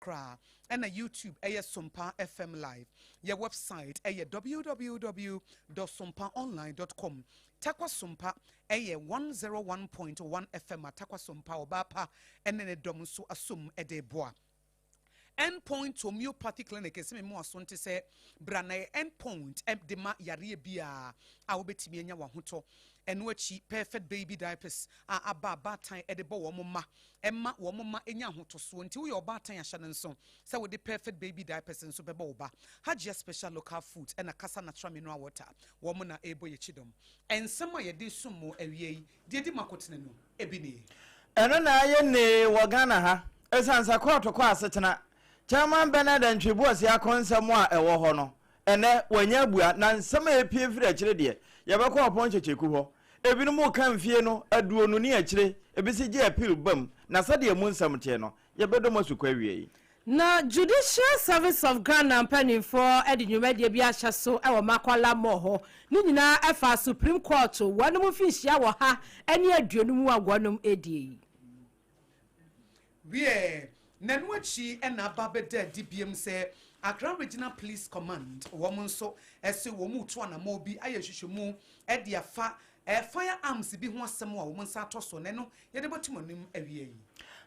Accra, ɛna YouTube ɛyɛ Sompa FM Live. Yɛ website ɛyɛ www dot sompaonline dot com. Tarkwa Sompa ɛyɛ 101.1 FM a Tarkwa Sompa ɔbaa pa ɛne ne dɔm nso asom ɛde reboa. End Point Homeopathy Clinic ɛsɛ me mu aso nte sɛ bra na yɛ End Point ɛde ma yareɛ biara a wobɛtumi anya w'ahotɔ. Ɛno akyi Perfect Baby Diapers a aba abaatan ɛde bɔ wɔn mma Ɛma wɔn mma nya ahotosoɔ. Nti woyɛ ɔbaatan a hyɛ no nso sɛ wode Perfect Baby Diapers nso bɛbɔ wo ba. Hajia Special Local Foods ɛna Kasa Natural Mineral Water wɔn na ɛrebɔ yɛn kyidɔm. Nsɛm a yɛde resom mo awia yi, deɛ ɛdi mu akotene no, ebi nie. Ɛno na ayɛ nnee wɔ Ghana ha. Ɛsiane sɛ kɔɔto kɔ asetena, Chairman Bernard Antwi Boasiako nsɛm a ɛwɔ hɔ no, ɛnnɛ wanya abua, na nsɛm a ɛrepue firi akyire deɛ, yɛbɛkɔ Ɔpɔn Kyekyeku hɔ. Ebinom reka mfie no aduonu ne akyire, ebi se gye appeal ba mu, na sɛdeɛ emu nsɛm teɛ no, yɛbɛdɔ mu asukɔ awiei. Na Judicial Service of Ghana mpanimfoɔ de dwumadie bi ahyɛ so wɔ Makola Mall hɔ. Ne nyinaa ɛfa Supreme Court wɔnom mfinhyia wɔ ha ne aduonum a wɔnom redie yi. Wiɛ, na ɛno akyi na aba abɛda adi biom sɛ Accra Regional Police Command wɔn nso se wɔn retu anamɔn bi ayɛ nhwehwɛmu de afa fire arms bi ho asɛm a wɔn nsa atɔ so, na ɛno yɛde bɛto mo anim awia yi.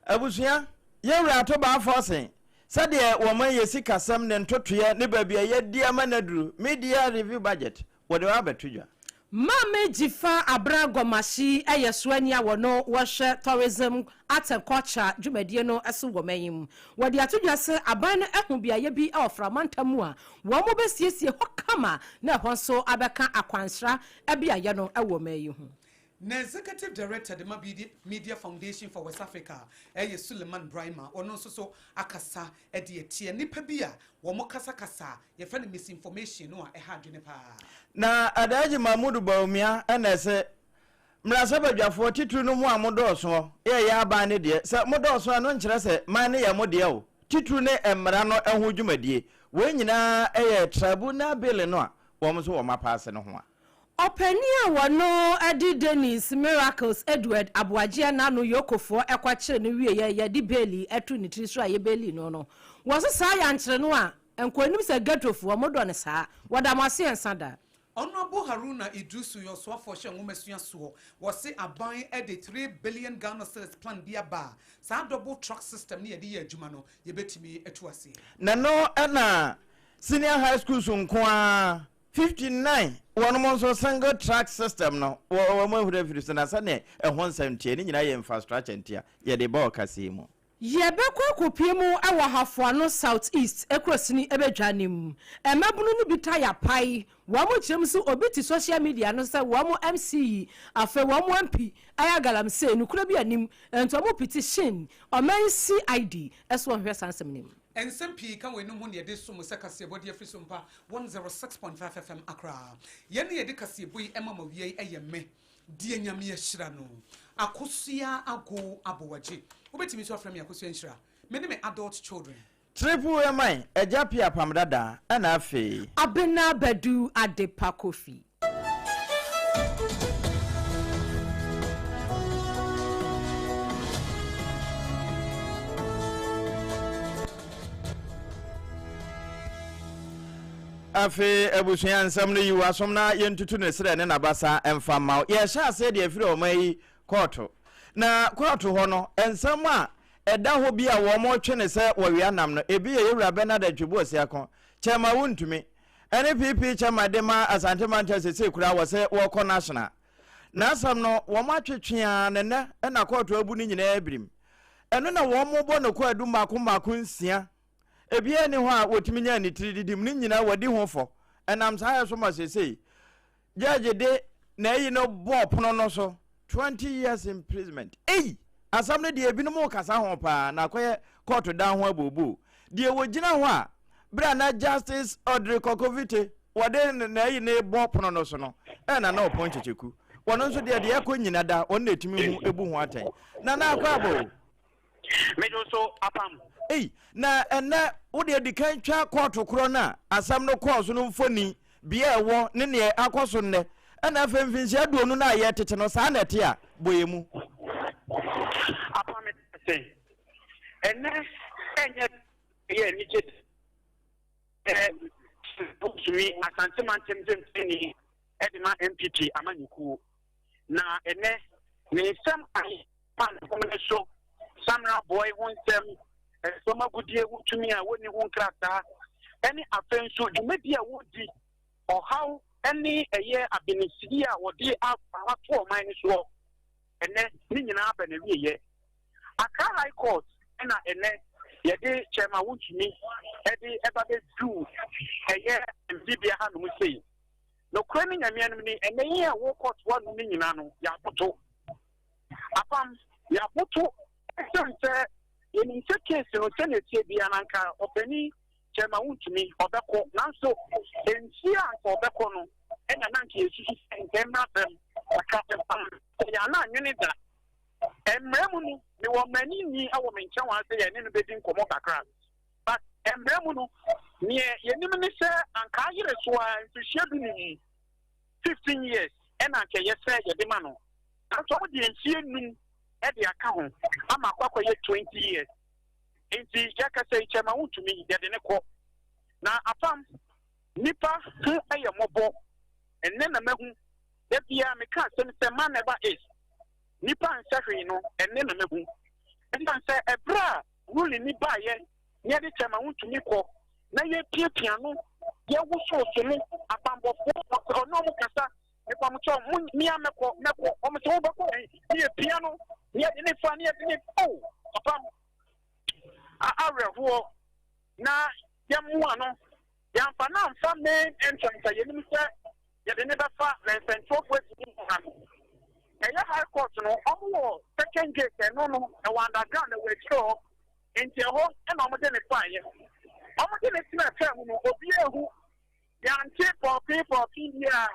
Abusua, yɛn wura Atobaa Forson, sɛdeɛ wɔn yɛ sikasɛm ne ntotoeɛ ne baabi a yɛadi ama no aduru, Mid-year Review Budget, Wɔde wo abɛto dwa. Maame Dzifa Abena Gɔmahyi yɛ soani a wɔno wɔhwɛ Tourism, Arts and Culture dwumadie no so wɔ man yi mu. Wɔde ato dwa sɛ aban no ahu beaeɛ bi wɔ Fra mantam mu a wɔbɛsiesie hɔ kama na ɛhɔ nso abɛka akwansra beaeɛ no wɔ man yi ho. Na Executive Director de ma Media Foundation for West Africa yɛ Suleiman Braimah, ɔno nso so akasa de atia nnipa bi a wɔkasakasa a yɛfrɛ no misinformation no a ɛha adwene paa. Na Alhaji Mahmudu Bawumia na ɛse, Mmarahyɛbadwafoɔ, titiri no mo a modɔɔsoɔ, yɛ yɛ aban no deɛ, sɛ modɔɔso a ɛno nkyerɛ sɛ man no yɛ mo deɛ o, titiri ne mmara no ho dwumadie. Wei nyinaa yɛ Tribunal Bill no a wɔn nso wɔn apaase no ho a. Ɔpanin a wɔno de Dennis Miracles Edward Aboagyeɛ n'ano Yokofoɔ kɔkyere no wieɛ yɛde beeli to ne tiri so a yɛbeeli no no, wɔse saa yɛankyere no a nkɔ anim sɛ ghettofoɔ modɔ no saa, wɔda mo ase ɛnsa da. Honourable Haruna Iddrisu yɛ ɔsoafoɔ hyɛ nwomasua soɔ. Wɔse aban de 3 billion Ghana cedis plan bi aba a saa double track system no yɛde yɛ adwuma no yɛbɛtumi atu aseɛ. Na ɛno na senior high schools nko ara 59 wɔnom nso single track system no wɔn ahuri afiri so na sɛdeɛ ɛho nsɛm teɛ ne nyinaa yɛ infrastructure nti a yɛde ba ɔkasɛɛ mu. Yɛbɛkɔ akɔpue mu wɔ Ahafoano South East kurosini badwa no mu. Mmabunu no bi tae apae. Wɔn kyerɛ mu sɛ obi te social media no sɛ wɔn MC yi, afei wɔn MP ayɛ galamsey, nokorɛ bi nnim, nti wɔn petition ɔman CID sɛ wɔnhwehwɛ saa nsɛm no mu. Nsɛm pii ka weinom ho na yɛde som sɛ kaseɛbɔ de afiri Sompa 106.5 FM Accra. Yɛn na yɛde kaseɛbɔ yi ma mo awia yi ɛyɛ me, deɛ Nyame ahyira no, Akosua Ago Aboagye. Wobɛtumi nso afrɛ me Akosua Nhyira. Me ne me adult children. Triple M Agya Pia Apam Dada ɛna afei. Abena Badu Adepa Kofi. Afei abusua nsɛm no yi w'asom na yɛntutu ne serɛ ne n'abasa mfa mma wo. Yɛhyɛ aseɛ deɛ ɛfiri ɔman yi kɔɔto. Na kɔɔto hɔ no, nsɛm a ɛda hɔ bi a wɔretwe ne sɛ wɔwea nam no, ebi yɛ Yɛwura Bernard Antwi Boasiako, Kyɛrema Wontumi, Ɛne PP chairman de ma Asante mantam sesei koraa wɔ sɛ wɔkɔ national. N'asɛm no wɔn atwetwe ara na nnɛ na kɔɔto abu ne nyinaa birim. Ɛno na wɔn bɔ no kwaadu mmaako mmaako nsia. Ebiara nni hɔ a wɔtumi nyaa ne tiri didi mu, ne nyinaa wɔadi ho fɔ. Ɛnam saa yɛ so ma sesei Judge de n'ayi no bɔɔ pono no so 20 years imprisonment. Ei! Asɛm no deɛ ebinom rekasa ho paa na akɔyɛ kɔɔto dan ho abooboo. Deɛ wɔgyina hɔ a berɛ a na Justice Audrey Kɔkɔvite wɔde n'ayi no rebɔ pono no so no ɛna na ɔpɔn kyekyeku. Wɔn nso deɛ deɛ ɛkɔ nyina da wɔn na ɛtumi hu ebu ho atɛn. Na na akɔ aba o. Mede wo so apam. Ei, na ɛnnɛ wo deɛ di kan twa kɔɔto korɔ no a asɛm no kɔɔ so no mfoni, bea a ɛwɔ ne neɛ akɔ so nnɛ, ɛna afei mfinhyia aduonu no a yɛretete no, saa na ɛte a, bɔ yɛn mu. Apam meda ase. Ɛnnɛ ɛnyɛ. Ɛyɛ anigye sɛ wotumi Asante Mantam dwamtenani de ma NPP amanyɔkuo. Na ɛnɛ ne nsɛm a ma ne homene so, Samra Boy ho nsɛm, fam agudeɛ ho tumi a wɔnni ho nkrataa, ne afei nso dwumadi a wɔdi, ɔhaw ne ɛyɛ abenesidi a wɔde ato ɔman no soɔ, ɛnɛ ne nyinaa aba n'awieɛ. Accra High Court na ɛnɛ yɛde Chairman Wontumi de ɛba bɛduu ɛyɛ mbibia hanom sei. Nokorɛ ne Nyame anim ni, ɛnɛ yɛn a wɔ court hɔ anom no nyinaa no, yɛaboto. Apam, yɛaboto ɛsiane sɛ yɛnim sɛ case no sɛnea ɛteɛ biara no anka ɔpanin Chairman Wontumi ɔbɛkɔ, nanso mfie a anka ɔbɛkɔ no ɛna na anka yɛsusu sɛ nka ɛmmra fam kakra ɛmfa no. Yɛn ana anwene da. Mmara mu no, mewɔ mmaninni wɔ me nkyɛn wɔ ha sɛ yɛne no bɛdi nkɔmmɔ kakra. But mmara mu no, neɛ yɛnim ne sɛ anka ayere so ara mfirihyia dunum, 15 years, ɛna anka ɛyɛ sɛ yɛde ma no. Nanso wɔn deɛ mfie num de aka ho ama akɔ akɔyɛ 20 years. Nti yɛkasa yi kyɛ ma wontumi yɛde ne kɔ. Na apam, nipa ho yɛ mmɔbɔ. Ɛnnɛ na mahu, da biara meka asɛm sɛ man never is. Nnipa nsɛ hwee no, ɛnnɛ na mahu. Ɛsiane sɛ ɛberɛ a ruling no baeɛ na yɛde kyɛ ma wontumi kɔ na yɛpiapia no, yɛwosowoso no, abanbɔfoɔ ɔne ɔmo kasa, mepamokyɛw mo mea mɛkɔ, mɛkɔ, ɔmo sɛ wobɛkɔ he, ne yɛpia no, ne yɛde ne fa, ne yɛde ne, oh, papa, awerɛhoɔ, na yɛmmoa no, yɛamfa no amfa main entrance a yɛnim sɛ yɛde no bɛfa na nsɛnkyerɛwfoɔ atumi hu ha no. Ɛyɛ High Court no, wɔn wɔ second gate, ɛno no, ɛwɔ underground, ɛwɔ akyire hɔ. Nti ɛhɔ na wɔde no faeɛ. Wɔde no tenaa kaa mu no, obiara ehu. Yɛante pɔɔpee pɔɔpee biara.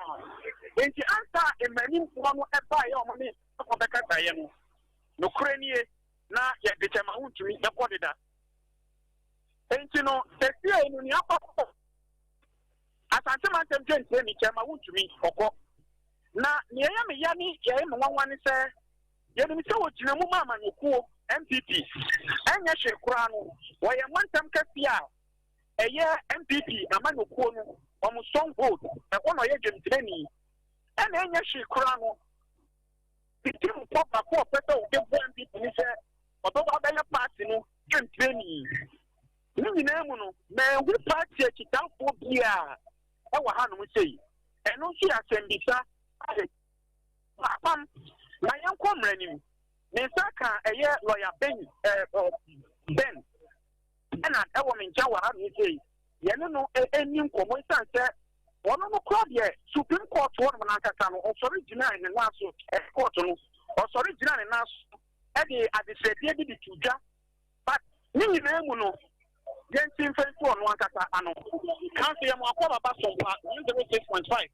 Nti ansa a mmaranimfoɔ no baeɛ a wɔne wɔn bɛkasaeɛ no, nokorɛ nie, na yɛde kyɛma wontumi ɛkɔ deda. Nti no, seesei no, nea akɔ Asante mantam dwentire kyɛ ma wontumi ɔkɔ. Na nea ɛyɛ me ya ne ɛyɛ me nwanwa ne sɛ yɛnim sɛ wɔgyina mu ma amanyɔkuo NPP. Ɛnyɛ hwee koraa no, wɔyɛ mantam kɛseɛ a ɛyɛ NPP amanyɔkuo no wɔn stronghold, ɛhɔ na ɔyɛ dwemtireni. Ɛna ɛnyɛ hwee koraa no, ne tirim pɔ baako a ɔpɛ sɛ ɔde boa NPP ne sɛ ɔbɛba abɛyɛ party no dwemtireni. Ne nyinaa mu no, manhu party akyitaafoɔ biara wɔ hanom sei. Ɛno nso yɛ asɛmbisa a apam. Na yɛnkɔ mmara no mu. Me nsa ka ɛyɛ lɔya Ben, eh, Ben Bernard ɛwɔ me nkyɛn wɔ hanom sei. Yɛne no ɛni nkɔmmɔ ɛsiane sɛ ɔno no koraa deɛ Supreme Court hɔnom no ankasa no, ɔsɔre gyinaa ne nan so, court no, ɔsɔre gyinaa ne nan so ɛde adesrɛdeɛ bi de to dwa. But ne nyinaa mu no, yɛnti mfa nsi ɔno ankasa ano. Nanso yɛ mo akɔ baba Sompa 106.5,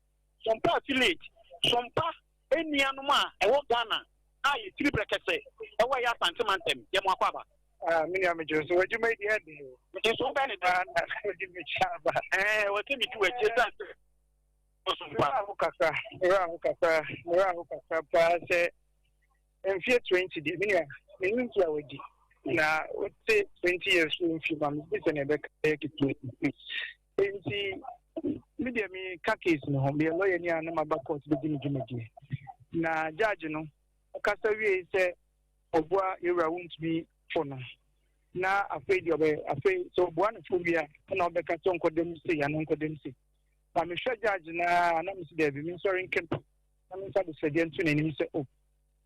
Sompa affiliate, Sompa nnuanom a ɛwɔ Ghana a yɛtiri brɛkɛsɛ ɛwɔ ɛyɛ Asante mantam, yɛ mo akɔ aba. Ah, me nua megye so w'adwuma yi deɛ ɛden o. Megye so wobɛn ne dɛn? Na wode mekyia aba. Ɛɛ, wɔ sɛ medi w'akyi ɛsiane sɛ Sompa. Mmerɛ ho kakra, mmerɛ ho kakra, mmerɛ ho kakra paa sɛ Mfeɛ 20 deɛ, me nua, menni mfeɛ a wadi. Na wote 20 years so mfie ma me sɛ na ɛbɛka yɛ ketewa bi. Nti, me deɛ meka case no ho, meyɛ lawyer ni a na maba court bɛdi me dwumadie. Na judge no, ɔkasa wiei sɛ ɔboa yɛwura wontumi fo no. Na afei deɛ ɔbɛyɛ, afei sɛ ɔboa no fo wie a, ɛna ɔbɛka sɛ ɔnkɔda mu sei anaa ɔnkɔda mu sei. Na mehwɛ judge no a, na mesi daabi, mensɔre nkam na memfa adesrɛdeɛ nto n'anim sɛ o,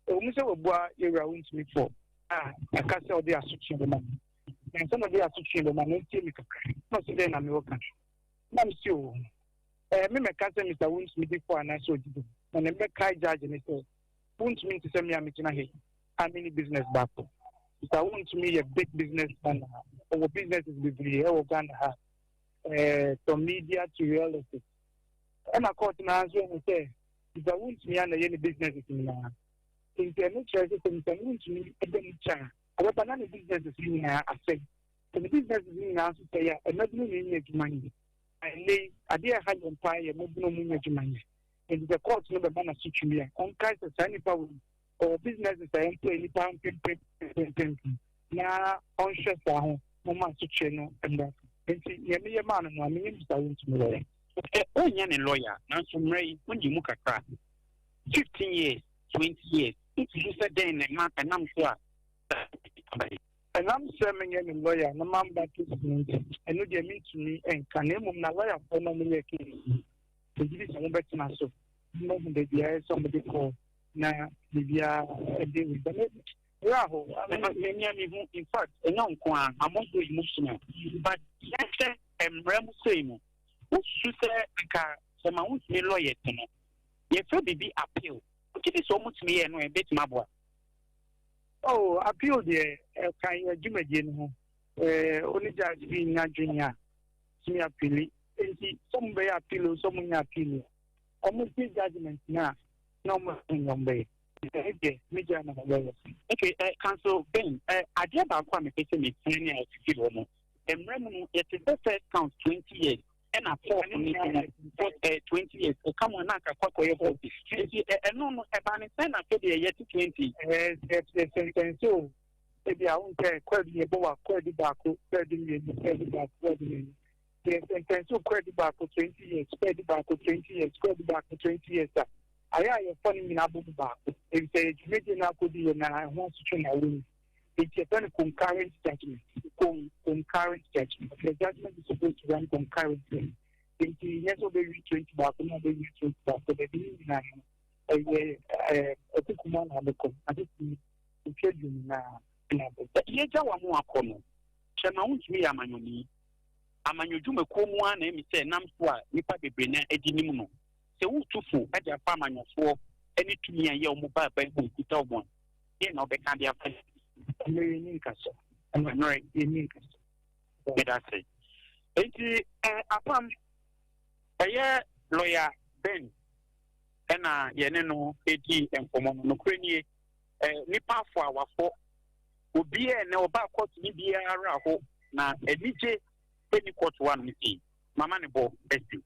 ɛwɔ mu sɛ wabua yɛwura wontumi fɔ a aka sɛ ɔde asotwe bɛma no. Na ansa na ɔde asotwe bɛma no, ɔntie me kakra. Na ɔsɛ dɛn na mewɔ ka? Na mese o, ɛɛ me mɛka sɛ Mr. Wontumi di fɔ anaasɛ ɔdi dɛm. Na ne mɛkae judge ne sɛ wontumi nte sɛ me a megyina ha yi a menni business baako. Mr. Wontumi yɛ big business man a ɔwɔ businesses bebree ɛwɔ Ghana ha. Ɛɛ from media to real estate. Ɛna court no ara nso ahu sɛ Mr. Wontumi a na ɛyɛ ne businesses nyinaa. Nti ɛno kyerɛ sɛ sɛ Mr. Wontumi da mu kyɛ a, ɔbɛba na ne businesses no nyinaa asɛe. Sɛ ne businesses no nyinaa nso sɛe a, mmabunu na ɛnya adwuma nyɛ. Na ɛnnɛ yi, adeɛ a ɛha yɛn paa yɛ mmabunu mu nya adwuma nyɛ. Nti sɛ court no bɛma no asotwe a, ɔnkae sɛ saa nipa wei ɔwɔ businesses a ɛmploy nnipa mpempem mpempem na ɔnhwɛ saa ho. Momma asotwe no mmra fam. Enti nea meyɛ maa no no, a menyɛ Mister Wontumi lɔya. Sɛ wonyɛ ne lɔya, nanso mmara yi, wonye mu kakra. 15 years, 20 years, wosusu sɛ dɛn na ɛma ɛnam so a saa aba yi? Ɛnam sɛ menyɛ ne lɔya na mamba case no nti, ɛno deɛ mentumi nka. Na mmom na lɔyafoɔ no a wɔyɛɛ case no, megye di sɛ wɔbɛtena so na wɔahu baabi a ɛyɛ sɛ wɔde kɔ na biribiara de wei. Werɛ ahow, me nea mehu, in fact ɛnyɛ wo nko ara, I'm also emotional, but yɛhwɛ mmara mu sei no, wosusu sɛ anka sɛ ma wontumi lawyers no, yɛfrɛ biribi appeal, wogye di sɛ wɔtumi yɛ no a ɛbɛtumi aboa? Oh, appeal deɛ ɛka yɛ dwumadie no ho. Eh, wo ne judge bi nnya adwene a, tumi appeali. Enti sɛ mo bɛyɛ appeal o, sɛ mo nyɛ appeal o, wɔn gye judgement no a, na wɔn ahu nea wɔn bɛyɛ. Ɛno deɛ, me gya na mebɛyɛ. Okay, eh, Council Ben, eh, adeɛ baako a mepɛ sɛ mesua ne a ɛfifi hɔ no, mmerɛ mu no, yɛte sɛ first count 20 years, ɛna fourth no nso no, fourth, eh, 20 years, ɛka mu a na anka kɔ akɔyɛ 40. Nti, eh, ɛno no, ɛbaa ne sɛn na afei deɛ yɛte 20? Eh, sɛ sɛnsɛn sɛ o, ebi a wohu sɛ kwaadu yɛbɔ wa kwaadu baako, kwaadu mmienu, kwaadu baako, kwaadu mmienu. Sɛ sɛnsɛn sɛ kwaadu baako 20 years, kwaadu baako 20 years, kwaadu baako 20 years a, Ayɛ a yɛfa no nyinaa bɔ mu baako, efisɛ ɛyɛ dwumadie no akɔdi yɛ na ɛho asotwe na ɛwɔ mu. Enti yɛfrɛ no concurrent judgment. Con, concurrent judgment. The judgment is supposed to run concurrently. Enti nyɛ sɛ wobɛwi 20 baako na wobɛwi 20 baako, dabi ne nyinaa no ɛyɛ ɛɛ ɛkukuma na abɛkɔ ade si mfe aduonu na na abɔ. Yɛgya wɔn akɔ no, kyɛ ma wontumi yɛ amanyɔni. Amanyɔ dwumakuo mu ara na ɛmi sɛ nam so a nnipa bebree no adi nim no. Sɛ woretu fo de afa amanyɔfoɔ ne tumi a ɛyɛ wɔn ba aban mu ɛkuta wɔn a, deɛn na wobɛka de afa yɛn? Mmerɛ yɛnni nkaso. Mmerɛ yɛnni nkaso. Meda ase. Enti eh, apam, ɛyɛ lɔya Ben ɛna yɛne no ɛdi nkɔmmɔ no. Nokorɛ nie, eh, nipa afɔ a wafɔ. Obiara ɛnɛ ɔba kɔɔto ne biara ho na anigye ɛni kɔɔto hɔ anom sei. Mama ne bɔ asi.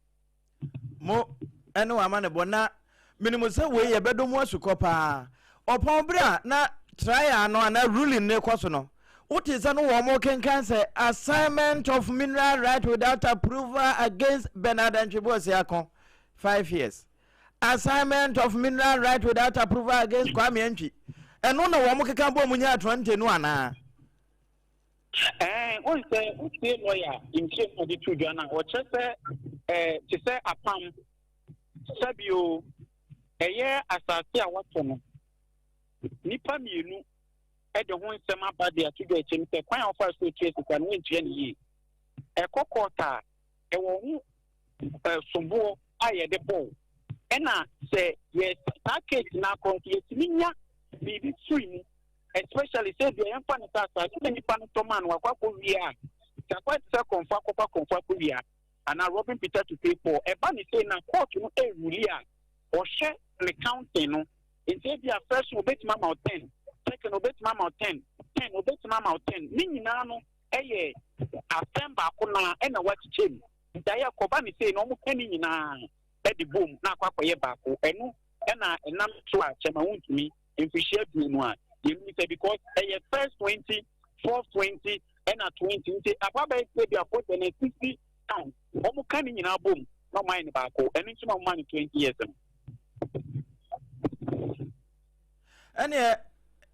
Mo ne w'amanebɔ na menim sɛ wei yɛbɛdɔ mu asukɔ paa. Ɔpɔn bere a na trial no anaa ruling no rekɔ so no, wotee sɛ no wɔn rekenkan sɛ assignment of mineral right without approval against Bernard Antwi Boasiako, 5 years. Assignment of mineral right without approval against Kwame Antwi. Ɛno na wɔn keka bɔ mu nyaa 20 no anaa? Ɛɛ, wohu sɛ wotie lɔya nkyerɛmu a ɔde to dwa no a, ɔkyerɛ sɛ ɛɛ te sɛ apam sɛbio ɛyɛ asase a wɔatɔ no nnipa mmienu de ho nsɛm aba de ato dwa akyɛm sɛ kwan a wɔfa so tua sika no wɔntua no yie. Ɛkɔ kɔɔt a ɛwɔ ho soboɔ a yɛde bɔ wo. Ɛna sɛ yɛ saa case no akɔ nso yɛtumi nya biribi firi mu especially sɛ deɛ yɛmfa no sɛ asase na nipa no tɔ maa no wakɔ akɔ wie a sɛ akɔ te sɛ kɔnfo akɔfa kɔnfo akɔ wie a anaa robbing Peter to pay Paul ɛba ne sei na court no ɛrule a ɔhwɛ ne counting no nti ebi a first one obetumi ama wo 10, second obetumi ama wo 10, 10 obetumi ama wo 10. Ne nyinaa no ɛyɛ asɛm baako na ɛna wakyekyɛ mu nti ayɛ kɔba ne sei na wɔn ka ne nyinaa ɛde bom na akɔ akɔyɛ baako. Ɛno ɛna ɛnam so a kyɛma wontumi mfirihyia 20 a yɛnu sɛ because ɛyɛ first 20, fourth 20, ɛna 20 nti akɔ abɛyɛ sɛ bi akɔ na 60 count wɔn ka ne nyinaa bom na wɔn ayɛ ne baako. Ɛno nso na wɔn ma no 20 years no. Ɛneɛ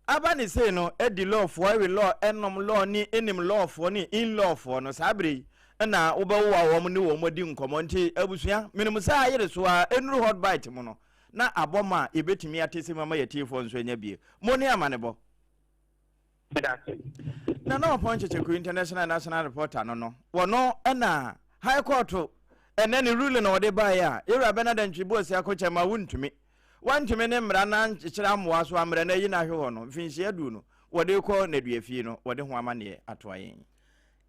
aba ne sei no adi lɔɔfoɔ ɛwe lɔɔ ɛnom lɔɔ ne ɛnim lɔɔfoɔ ne in lɔɔfoɔ no saa bere yi ɛna wobɛwowa wɔn ne wɔn adi nkɔmmɔ. Nti abusua menim sɛ ayere so a ɛnuru hot bite mu no na abɔ ma a yɛbɛtumi ate sɛ mu ama yɛtiefoɔ nso anya bie. Mo ne amanebɔ na na ɔpɔn Kyekyeku international national reporter no wɔno ɛna High Court ɛnɛ ne ruling na wɔde baeɛ a yɛwura Bernard Antwi Boasiako kyɛ ma wontumi wantumi ne mmara na nkyekyere amoa so ammerɛ no ayi no ahwe hɔ no mfinhyia 20 wɔde kɔ nnaduafie no wɔde ho amanneɛ atoa yɛn.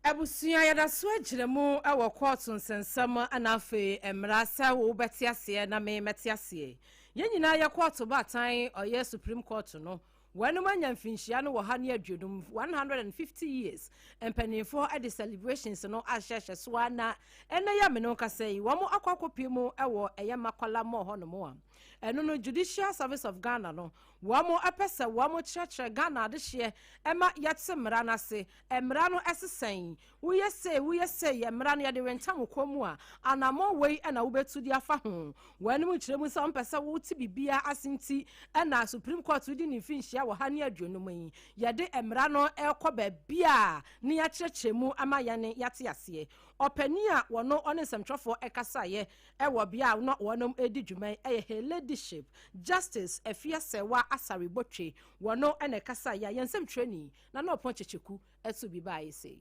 Abusua, yɛda so agyina mu wɔ kɔɔto nsɛnsɛm na afei mmara sɛ wobɛte aseɛ na me mɛte aseɛ. Yɛn nyinaa yɛ kɔɔto baatan ɔyɛ Supreme Court no. Wɔnom anya mfinhyia no wɔ ha ne aduonum, 150 years. Mpanimfoɔ de celebrations no ahyehyɛ so ara na ɛnɛ yi a me ne wo kasa yi, wɔn akɔ akɔpue mu wɔ ɛyɛ Makola Mall hɔnom a ɛno no Judicial Service of Ghana no wɔn pɛ sɛ wɔn kyerɛkyerɛ Ghana adehyeɛ ɛma yɛte mmara no ase. Mmara no ɛse sɛn? Woyɛ sei, woyɛ sei, mmara no yɛde rentam wo kɔn mu a, anammɔn wei na wobɛtu de afa ho. Wɔanom nkyerɛ mu sɛ wɔmpɛ sɛ wote biribiara ase nti na Supreme Court redi ne mfinhyia wɔ ha ne aduonum yi. Yɛde mmara no rekɔ baabi a na yɛakyerɛkyerɛ mu ama yɛn yɛate aseɛ. Ɔpanin a wɔno ɔne nsɛmtwerɛfoɔ kasaeɛ wɔ bea a na wɔnom redi dwuma yi yɛ Her Ladyship Justice Afia Serwaa Asare Botwe. Wɔno na ɛkasaeɛ a yɛn nsɛmtwerɛni Nana Ɔpɔn Kyekyeku ɛto bi baeɛ sei.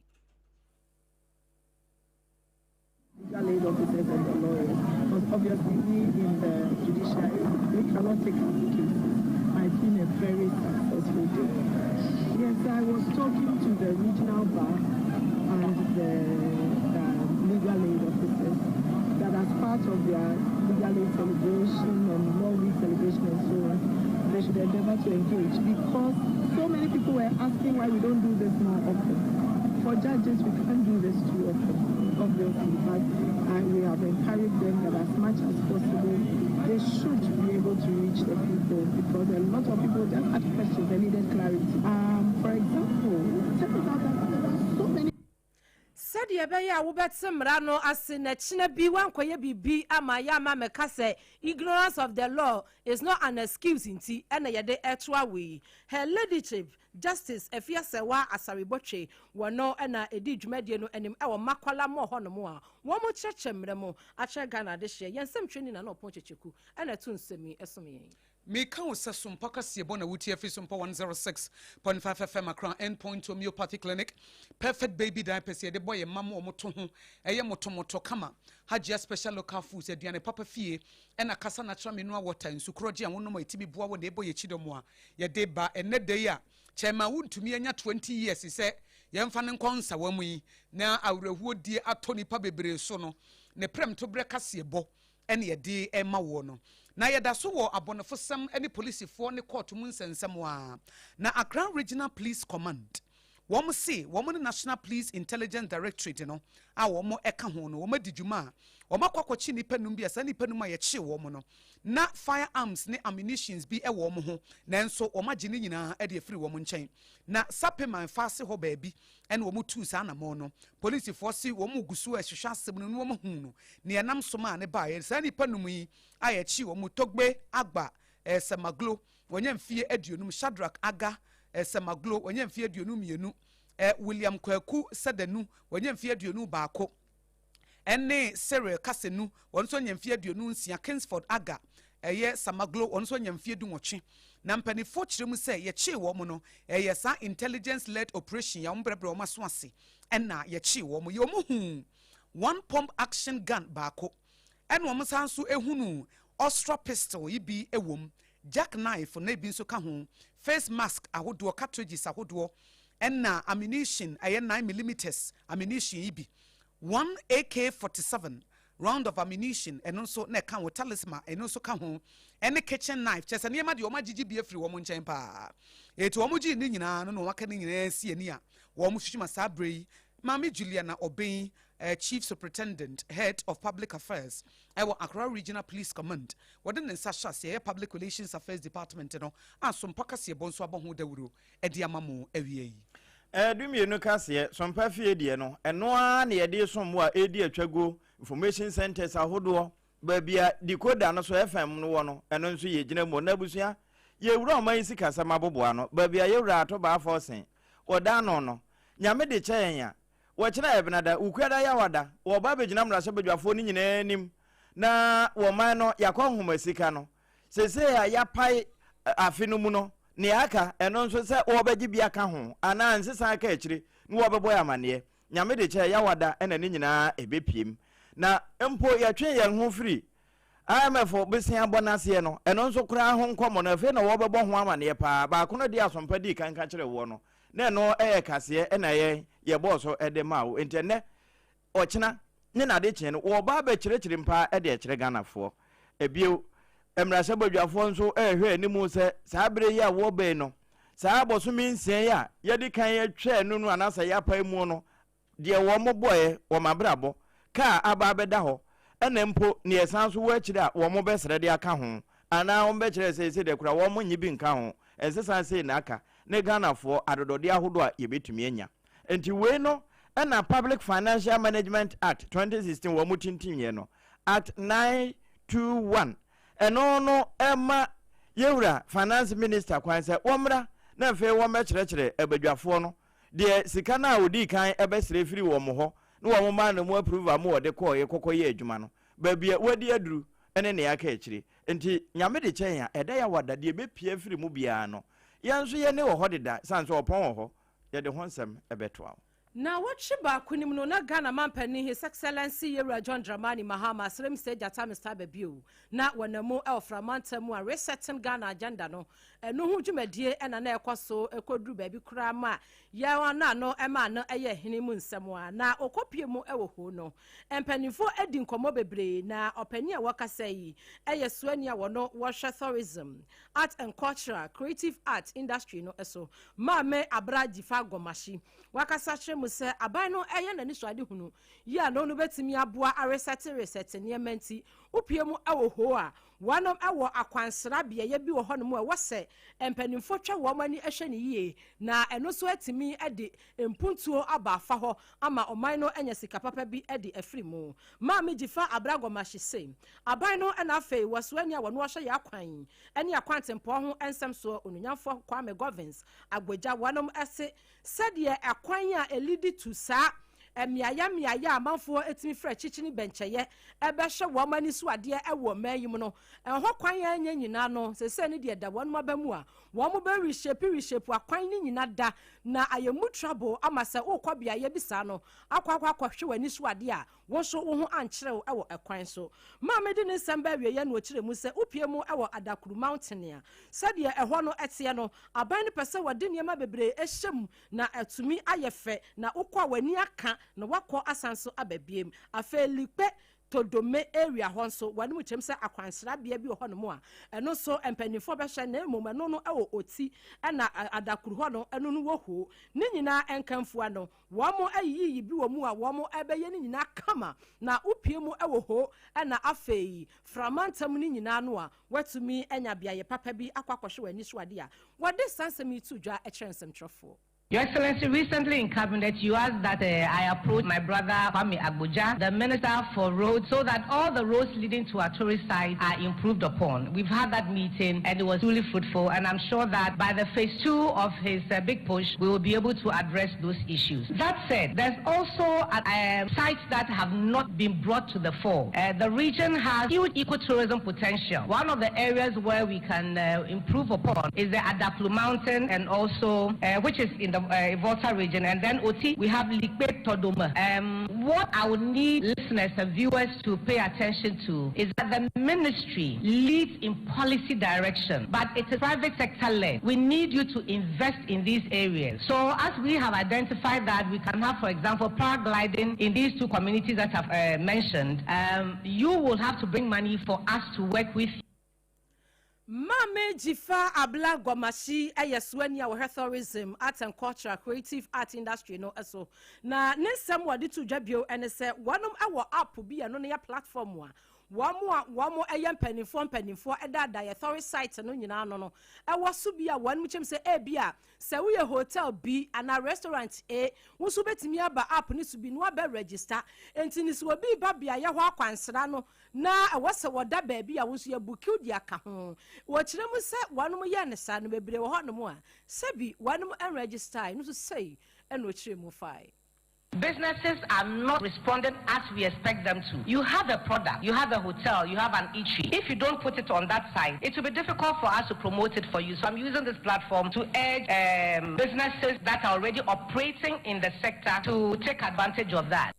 Legal aid officers and the lawyers, because obviously we in the judiciary, we cannot take up the cases. But it's been a very successful day. Yes, I was talking to the regional bar and the legal aid officers that as part of their legal aid celebration and law week celebration and so on, they should endeavor to engage because so many people were asking why we don't do this more often. For judges, we can't do this too often, obviously, but we have encouraged them that as much as possible, they should be able to reach the people because a lot of people just had questions and needed clarity. For example, it turns out that there are so many Sɛdeɛ ɛbɛyɛ a wobɛte mmara no ase na kyena bi woankɔyɛ biribi ama yɛ ama mɛka sɛ ignorance of the law is not an excuse nti ɛna yɛde ɛtoa wo yi. Her Ladyship Justice Afia Serwaa Asare Botwe wɔno na ɛdii dwumadie no anim ɛwɔ Makola Mall hɔnom a wɔn kyerɛkyerɛ mmara mu akyerɛ Ghana adehyeɛ. Yɛn nsɛmtwerɛni Nana Ɔpɔn Kyekyeku ɛna ɛto nsɛm yi ɛsom yɛn. Meka wo sɛ Sompa kaseɛbɔ na wotie afiri Sompa 106.5 FM Accra End Point Homeopathy Clinic. Perfect Baby Diapers yɛde bɔ yɛn mma ma wɔn to ho ɛyɛ motomoto kama. Hajia Special Local Foods aduane papa fie ɛna Kasa Natural Mineral Water nsu korɔgye a wonom a ɛtumi boa wɔ na ɛbɔ yɛn kyidɔm a yɛde ba ɛnnɛ da yi a kyɛma wontumi anya 20 years sɛ yɛmfa no nkɔ nsawa mu yi na awerɛhoɔ die atɔ nipa bebree so no ne prɛmtoberɛ kaseɛbɔ ɛne yɛde ɛma woɔ no. Na yɛda so wɔ abɔnefosɛm ne polisifoɔ ne kɔɔto mu nsɛnsɛm a na Accra Regional Police Command wɔn se wɔn ne National Police Intelligence Directorate no a wɔn ɛka ho no wɔn adi dwuma a wɔn akɔ akɔkye nnipa num bi a saa nnipa num a yɛkye wɔn no na firearms ne ammunitions bi ɛwɔ wɔn ho, nanso wɔn agye ne nyinaa ɛde afiri wɔn nkyɛn na Sapeman faase hɔ baabi ɛna wɔn tuu saa anamɔn no. Polisifoɔ se wɔn gu so ɛhwehwɛ asɛm no na wɔn hu no nea ɛnam so maa ne baeɛ. Saa nnipa num yi a yɛkye wɔn, Togbe Agba Sɛmaglo, wɔnyɛ mfie 50, Shadrach Aga Sɛmaglo, wɔnyɛ mfie 22, William Kwaku Sɛdanu, wɔnyɛ mfie 21, ɛne Cyril Kasenu, wɔn nso anya mfie 26, Kingsford Aga ɛyɛ Samaglo, wɔn nso anya mfie 18. Na mpanimfoɔ kyerɛ mu sɛ yɛkyee wɔn no, ɛyɛ saa intelligence led operation yɛ wɔn brɛbrɛ wɔn aso ase ɛna yɛkyee wɔn. Yɛ wɔn hu one pump action gun baako, ɛna wɔn san nso ehunu Austro pistol yi bi wɔ mu, jack knife na ebi nso ka ho, face mask ahodoɔ, cartridges ahodoɔ, ɛna ammunition ɛyɛ 9 millimeters ammunition yi bi, one AK-47 round of ammunition ɛno nso na ɛka ho, talisman ɛno nso ka ho, ɛne kitchen knife. Kyerɛ sɛ nneɛma deɛ wɔn agyegye bi afiri wɔn nkyɛn paa. Etu wɔn gye ne nyinaa no na wɔn aka ne nyinaa si ani a wɔn hwehwɛ ma saa abere yi. Maame Juliana Obeng, Chief Superintendent, Head of Public Affairs ɛwɔ Accra Regional Police Command, wɔde ne nsa hyɛ aseɛ ɛyɛ Public Relations Affairs Department no a Sompa kaseɛbɔ nso abɔ ho dawuro ɛde ama mo awie yi. 12 kaseɛ Sompa fie deɛ no, ɛno ara na yɛde som wo a ɛredi atwaguo information centers ahodoɔ baabi a decoder no so FM no wɔ no, ɛno nso yɛgyina mu. Na abusua, yɛwura ɔman yi sikasɛm aboboa no baabi a yɛwura Ato Baah Forson wɔda ano no, Nyame de kyɛ yɛn a wɔkyerɛ Ɛbenada, Wukuada, Yawada, wɔba abɛgyina mmarahyɛbadwafoɔ no nyinaa anim na wɔman no yɛakɔ nhoma sika no seesei a yɛapae afe no mu no, nea aka ɛno nso sɛ wɔbɛgye bi aka ho anaa nsesa aka akyire na wɔbɛbɔ yɛ amanneɛ. Nyame de kyɛ Yawada ɛna ne nyinaa ɛbɛpiem. Na mpo yɛtwe yɛn ho firi IMF bosea bɔ n'aseɛ no, ɛno nso koraa ho nkɔmmɔ no, afei na wɔbɛbɔ ho amanneɛ paa. Baako no de asompa dii kan ka kyerɛ woɔ no na ɛno ɛyɛ kaseɛ ɛna yɛn yɛbɔɔ so ɛde maa wo. Nti ɛnnɛ, ɔkyena ne nade kyeɛ no, wɔba abɛkyerɛkyerɛ mpaa ɛde ɛkyerɛ Ghanafoɔ. Ebio, mmarahyɛbadwafoɔ nso ɛrehwɛ anim sɛ saa berɛ yi a wɔbɛn no. Saa bosome 6 yi a yɛadi kan atwa no no anaasɛ yɛapae muo no, deɛ wɔbɔeɛ, wɔn abrabɔ, ka a aba abɛda hɔ, ɛna mpo deɛ ɛsan nso wɔ akyire a wɔbɛsrɛ de aka ho, anaa wɔbɛkyerɛ sɛ seesei deɛ koraa wɔnnye bi nka ho, ɛnsesa sei na aka, ne Ghanafoɔ adodɔdeɛ ahodoɔ a yɛbɛtumi anya. Nti wei no ɛna Public Financial Management Act 2016 wɔn tintimyɛ no, Act 921, ɛno no ɛma yɛwura Finance Minister kwan sɛ wɔmmra na afei wɔmmɛkyerɛkyerɛ abadwafoɔ no deɛ sika no a ɔdii kan bɛsrɛ firii wɔn hɔ na wɔn maa no mu approval ma wɔde kɔeɛ kɔkɔ yɛɛ adwuma no, baabi a wadi aduru ne nea aka akyire. Nti Nyame de kyɛ yɛn a, ɛda Yawada deɛ ɛbɛpue afiri mu biara no, yɛn nso yɛn ani wɔ hɔ deda, ɛsiane sɛ ɔpɔn wɔ hɔ, yɛde ho nsɛm bɛtoa wo. Naawɔtwe baako no mu no, na Ghana Manpanin His Excellency Yewura John Dramani Mahama asrɛ Mister Gyata Mister aba bio na wɔnam mu wɔ Fra mantam mu a Resetting Ghana Agenda no ɛno ho dwumadie na na ɛkɔ so kɔduru baabi koraa ma yɛn ano ano maa no yɛ hene mu nsɛm a na ɔkɔpie mu wɔ hoo no. Mpanimfoɔ adi nkɔmmɔ bebree na ɔpanin a wɔkasa yi yɛ suani a wɔno wɔhwɛ Tourism, Art and Cultural, Creative Art Industry no so, Maame Abra Dzifa Gomashie. Wakasa kyerɛ mu sɛ aban no yɛ n'anisoadehunu yi a no no bɛtumi aboa aresɛte resɛte nneɛma nti wopue mu wɔ hoo a wɔnom wɔ akwansra beaeɛ bi wɔ hɔnom a ɛwɔ sɛ mpanimfoɔ twa wɔn ani hwɛ no yie na ɛno nso atumi de mpuntuo aba afa hɔ ama ɔman no anya sika papa bi de afiri mu. Maame Dzifa Abra Gomashie se aban no na afei wɔsoani a wɔno ɔhwɛ yɛ akwan ne akwantempɔn ho nsɛm soɔ Onunyamfoɔ Kwame Govins Agbodza wɔnom se Sɛdeɛ ɛkwan a ɛlidi to saa mmeaeɛ mmeaeɛ a amanfoɔ tumi frɛ kyikyini bɛnkyɛeɛ bɛhwɛ wɔn ani so adeɛ wɔ mmaa yi mu no, ɛhɔ kwan a ɛnyɛ nyinaa no, seesei no deɛ ɛda wɔn aba mu a, wɔn bɛ reshape reshape akwan no nyina da na ayɛ mu trouble ama sɛ wokɔ beaeɛ bi saa no akɔ akɔ akɔhwɛ w'ani so adeɛ a, Wo nso wo ho ankyere wo wɔ ɛkwan so. Maame de ne nsɛm ba awieeɛ na ɔkyerɛ mu sɛ wopue mu wɔ Adakuru Mountain a, sɛdeɛ ɛhɔ no teɛ no, aban no pɛ sɛ wɔde nneɛma bebree hyɛ mu na atumi ayɛ fɛ na wokɔ a w'ani aka na woakɔ asan nso aba biem. Afei Likpe Todome area hɔ nso, wɔn mu kyerɛm sɛ akwansrabea bi wɔ hɔnom a ɛno nso mpanimfoɔ bɛhwɛ na mmom ɛno no wɔ Oti ɛna Adakuru hɔ no ɛno no wɔ Ho. Ne nyinaa nkamfua no Wɔayiyiyi bi wɔ mu a wɔbɛyɛ ne nyinaa kama na wopue mu wɔ hoo na afei frama ntam no nyinaa no a woatumi anya beaeɛ papa bi akɔ akɔhwɛ w'ani so adeɛ a wɔde saa nsɛm yi too dwa kyerɛ nsɛmtwerɛfoɔ. Your Excellency, recently in Cabinet, you asked that uh, I approach my brother Kwame Agbodza, the Minister for Roads, so that all the roads leading to our tourist sites are improved upon. We've had that meeting and it was truly fruitful, and I'm sure that by the phase two of his uh, big push, we will be able to address those issues. That said, there's also uh, sites that have not been brought to the fore. Uh, the region has huge ecotourism potential. One of the areas where we can uh, improve upon is the Adaklu Mountain and also, uh, which is in the uh, Volta region. And then Oti, we have Likpe Todoma. What I would need listeners and viewers to pay attention to is that the ministry leads in policy direction, but it is private sector led. We need you to invest in these areas. So as we have identified that we can have, for example, paragliding in these two communities that I've mentioned, you will have to bring money for us to work with. Maame Dzifa Abla Gomashie yɛ soani a wɔhwɛ Tourism, Arts and Culture, Creative Art Industry no so. Na ne nsɛm wɔde to dwa bio ne sɛ wɔnom wɔ app bi a ɛno no yɛ platform a wɔn a wɔn yɛ mpanimfoɔ mpanimfoɔ daadaa yɛ tourist site no nyinaa no no ɛwɔ so bi a wɔn kyɛm sɛ ebi a sɛ woyɛ hotel bi anaa restaurant A, wo nso wobɛtumi aba app no so bi na wabɛ register. Nti ne sɛ obi ba beaeɛ hɔ akwansra no na ɛwɔ sɛ wɔda baabi a wo nso yɛ book de aka ho. Wɔkyerɛ mu sɛ wɔnom yɛ ne saa no bebree wɔ hɔnom a sɛbi wɔnom ɛnregister no nso sɛi ɛna ɔkyerɛ mu fae. Businesses are not responding as we expect them to. You have a product, you have a hotel, you have an eatery. If you don't put it on that site, it will be difficult for us to promote it for you. So I'm using this platform to urge businesses that are already operating in the sector to take advantage of that.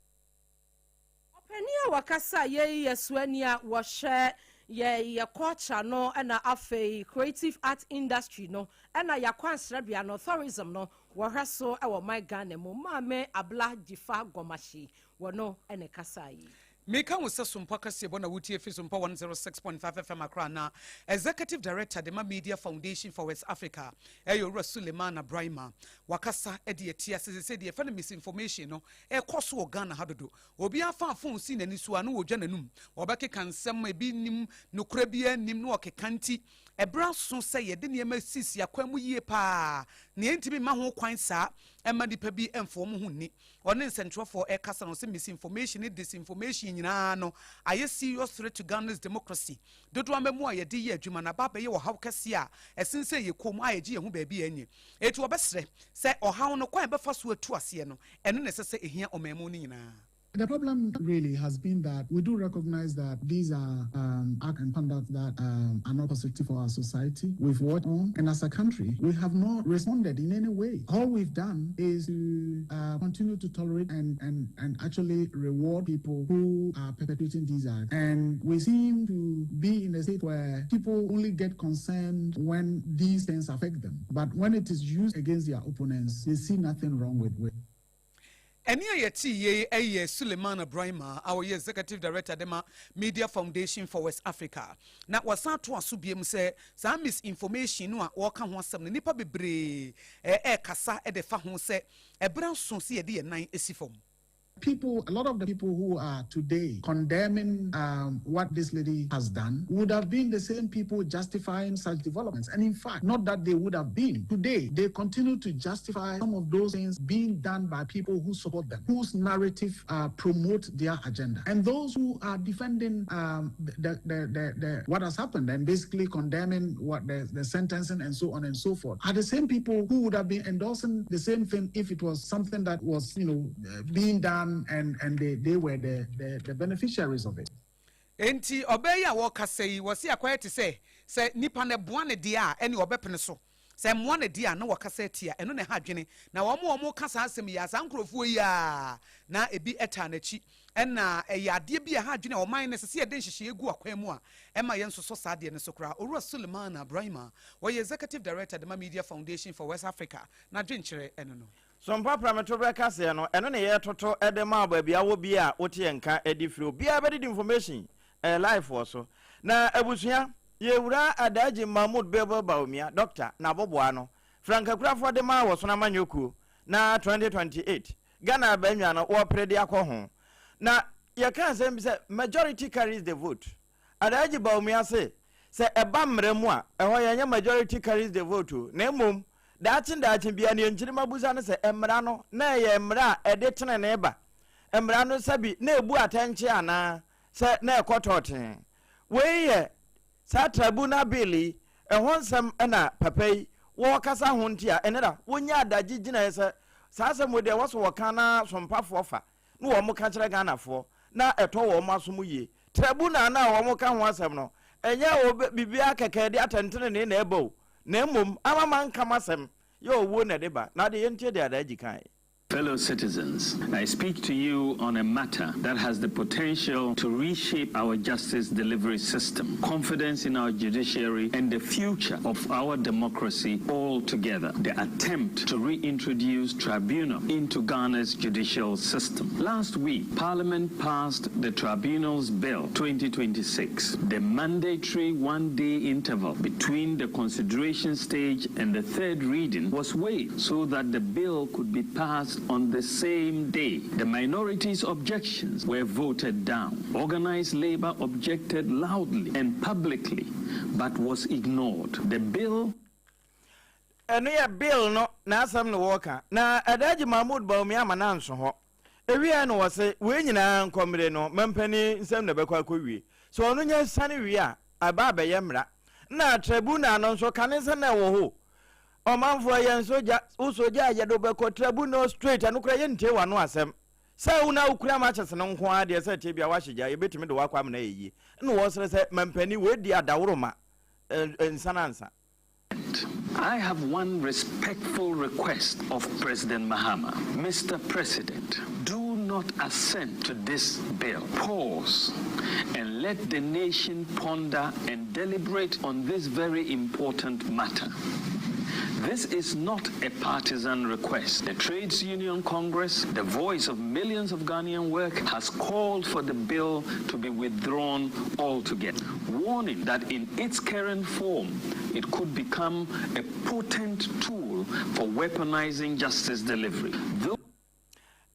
Ɔpanin a wɔkasa yɛyi yɛ soani a wɔhyɛ yɛ yɛ culture no ɛna afei creative art industry no ɛna yɛakwansrɛbea no tourism no wɔhwɛ so ɛwɔ man Ghana mu, Maame Abla Dzifa Gomashie, wɔno ɛne kasa yi. Meka wo sɛ Sompa kaseɛbɔ na wotie firi Sompa 106.5 FM Accra na Executive Director de ma Media Foundation for West Africa ɛyɛ Owura Sulemana Braimah. Wakasa de atia sɛ sesei deɛ yɛfrɛ no misinformation no ɛrekɔ so wɔ Ghana ha dodo. Obiara fa phone si n'ani so a na ɔdwa n'anum, ɔbɛkeka nsɛm a ebi nnim, nokorɛ biara nnim na ɔkeka nti ɛberɛ aso sɛ yɛde nneɛma sisi akwan mu yie paa na yɛntumi mma ho kwan saa mma nnipa bi mfa wɔn ho nni. Ɔne nsɛntwerɛfoɔ rekasa no, ɔse misinformation ne disinformation nyinaa no ayɛ serious threat to Ghana's democracy. Dodoɔ amamuo a yɛde yɛ adwuma no aba abɛyɛ ɔhaw kɛseɛ a ɛsensɛn yɛn kɔn mu a yɛgye yɛn ho baabi a ɛnyɛ. Enti wɔbɛsrɛ sɛ ɔhaw no kwan a yɛbɛfa so atu aseɛ no, ɛno na ɛsɛ sɛ ɛhia ɔmanmu no nyinaa. The problem really has been that we do recognize that these are um, acts and conduct that um, are not positive for our society. We've watched on, and as a country, we have not responded in any way. All we've done is to uh, continue to tolerate and, and, and actually reward people who are perpetrating these acts. And we seem to be in a state where people only get concerned when these things affect them. But when it is used against their opponents, they see nothing wrong with it. Ɛnne a yɛtee yei yɛ Sulemana Braimah a ɔyɛ Executive Director de ma Media Foundation for West Africa. Na wɔsan toa so biom sɛ saa misinformation no a wɔreka ho asɛm no nnipa bebree rekasa de fa ho sɛ ɛberɛ aso sɛ yɛde yɛn nan si fam. People, a lot of the people who are today condemning um, what this lady has done would have been the same people justifying such developments. And in fact, not that they would have been. Today, they continue to justify some of those things being done by people who support them, whose narrative uh, promote their agenda. And those who are defending um, the, the, the, the, what has happened and basically condemning what the, the sentencing and so on and so forth are the same people who would have been endorsing the same thing if it was something that was, you know, uh, being done and, and they, they were the, the, the beneficiaries of it. Enti ɔbaa yi a wɔrekasa yi, wɔse akɔyɛ te sɛ, sɛ nipa no boa no deɛ a, ɛne ɔbɛpene so. Sɛ ɛmmoa no deɛ a, na wɔkasa atia. Ɛno na ɛha adwene. Na wɔn a wɔreka saa asɛm yi ara, saa nkurɔfoɔ yi ara na ebi taa n'akyi. Ɛna ɛyɛ adeɛ bi a ɛha adwene a ɔman no, ɛsɛ sɛ yɛde nhyehyɛeɛ gu akwan mu a ɛma yɛnsosɔ saa adeɛ no so koraa. Owura Sulemana Braimah, ɔyɛ Executive Director de ma Media Foundation for West Africa, n'adwenkyerɛ ɛno no. So mpapra me toberɛ kaseɛ no, ɛno ne yɛretoto de ma wo baabi a wɔ biara a wote yɛn nka de firi. Obiara bɛdidi information, ɛyɛ live wɔ so. Na abusua, yɛwura Adaagye Mahmood Bilbil Bawumia, Doctor, n'aboboa no, frankakurafoɔ de ma Wɔsono Amanyɔ Kuo, na 2028 Ghana abannwa no wɔrepere de akɔ ho. Na yɛka asɛm bi sɛ majority carries the vote. Adaagye Bawumia se, sɛ ɛba mmara mu a, ɛhɔ yɛnyɛ majority carries the vote o, na mmom Daakye daakye biara nea nkyirimma bisa ne sɛ, Mmara no, na ɛyɛ mmara a ɛde trenee ba? Mmara no, sɛbe na ebu atɛnkyea anaa sɛ na ɛkɔ tɔɔtee? Wei yɛ saa tribunal bill yi ɛho nsɛm na papa yi wɔrekasa ho nti a ɛnnɛ da wɔnya adagye gyinaeɛ sɛ saa asɛm wei deɛ ɛwɔ sɛ wɔka na sompafoɔ fa na wɔka kyerɛ Ghanafoɔ na ɛtɔ wɔn aso mu yie. Tribunal no a wɔka ho asɛm no, ɛnyɛ biribiara kɛkɛ ɛde atɛntenenee na ɛba o, na mmom ama manka m'asɛm yɛ owuo na ɛde ba. Na adeɛ yɛntie deɛ Adaagyi kaeɛ. Fellow citizens, I speak to you on a matter that has the potential to reshape our justice delivery system, confidence in our judiciary, and the future of our democracy altogether. The attempt to reintroduce tribunal into Ghana's judicial system. Last week, Parliament passed the Tribunals Bill 2026, the mandatory one-day interval between the consideration stage and the third reading was waived so that the bill could be passed on the same day. The minority's objections were voted down. Organized labor objected loudly and publicly, but was ignored. The bill Ɛno yɛ bill no n'asɛm na wɔreka. Na Alhaji Mahmood Bawumia ama no anso hɔ. Ewiei no wɔse wei nyinaa nkɔmmere no mampanin nsam na ɛbɛkɔ akɔwie. Sɛ ɔno nya siane wie a, ɛba abɛyɛ mmara. Na tribunal no nso, kane sɛ na ɛwɔ hɔ o. Ɔmanfoɔ yɛn sogya, wo sogya a yɛde wo bɛkɔ tribunal straight, ɛno koraa yɛntie w'ano asɛm. Sɛ wo na wokura matches no nko ara deɛ sɛ ɛteɛ biara woahyɛ gya, yɛbɛtumi de wo akɔ amena ayɛ yie. Ɛna wɔsrɛ sɛ mampanin wei deɛ adaworoma, nsa no ansa. I have one respectful request of President Mahama. Mr. President, do not assent to this bill. Pause and let the nation ponder and deliberate on this very important matter. This is not a partisan request. The Trades Union Congress, the voice of millions of Ghanaian work, has called for the bill to be withdrawn altogether, warning that in its current form, it could become a potent tool for weaponizing justice delivery. Though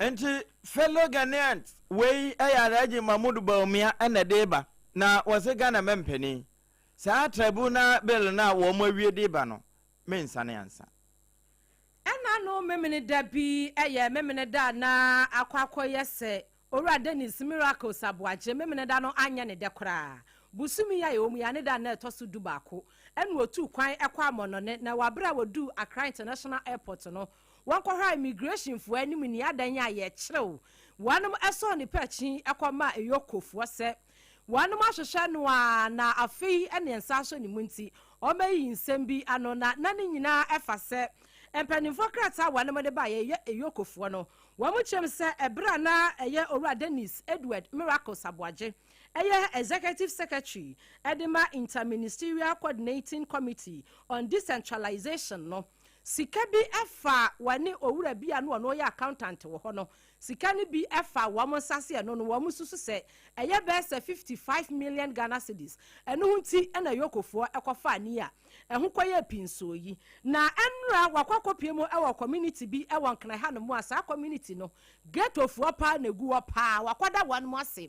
Nti fellow Ghanaians, wei yɛ Alhaji Mahmood Bawumia na ɛde reba, na wɔse Ghana mampanin, saa tribunal bill no a wɔn awie de reba no, mensane ansa. Ɛna no Memeneda bi yɛ Memeneda a na akɔ akɔyɛ sɛ Owura Dennis Miracles Aboagye Memeneda no anyɛ ne dɛ koraa. Bosome yi a yɛwɔ mu yi a ne da a na ɛtɔ so dubaako ɛna ɔtuu kwan kɔ amɔnɔne na wɔ abere a wɔduu Accra International Airport no wɔnkɔhwɛ immigration foɔ anim nea adan a yɛkyerɛw wɔnom sɔɔ ne pɛkyi kɔ maa EOCO foɔ sɛ wɔnom ahwehwɛ no a na afei ne nsa asɔ ne mu nti ɔmɛyiyi nsɛm bi ano na na ne nyinaa ɛfa sɛ mpanimfoɔ krataa wɔnom de baeɛ yɛ EOCO foɔ no wɔn kyerɛm sɛ ɛberɛ a na ɛyɛ Owura Dennis Edward Miracles Aboagye ɛyɛ Executive Secretary ɛde ma Interministerial Coordinating Committee on Decentralization no, sika bi ɛfa wɔne owura bi a no ɔno ɔyɛ accountant wɔ hɔ no, sika no bi ɛfa wɔn nsa se ɛno no wɔn susu sɛ ɛyɛ bɛyɛ sɛ 55 million Ghana cedis. Ɛno ho nti ɛna EOCOfoɔ ɛkɔfa ani a ɛho kɔyɛ pii nso yi na ɛnura wakɔ akɔpie mu ɛwɔ community bi ɛwɔ Nkran ha no mu a saa community no ghettofoɔ paa na egu hɔ paa. Wakɔda wɔn mo ase.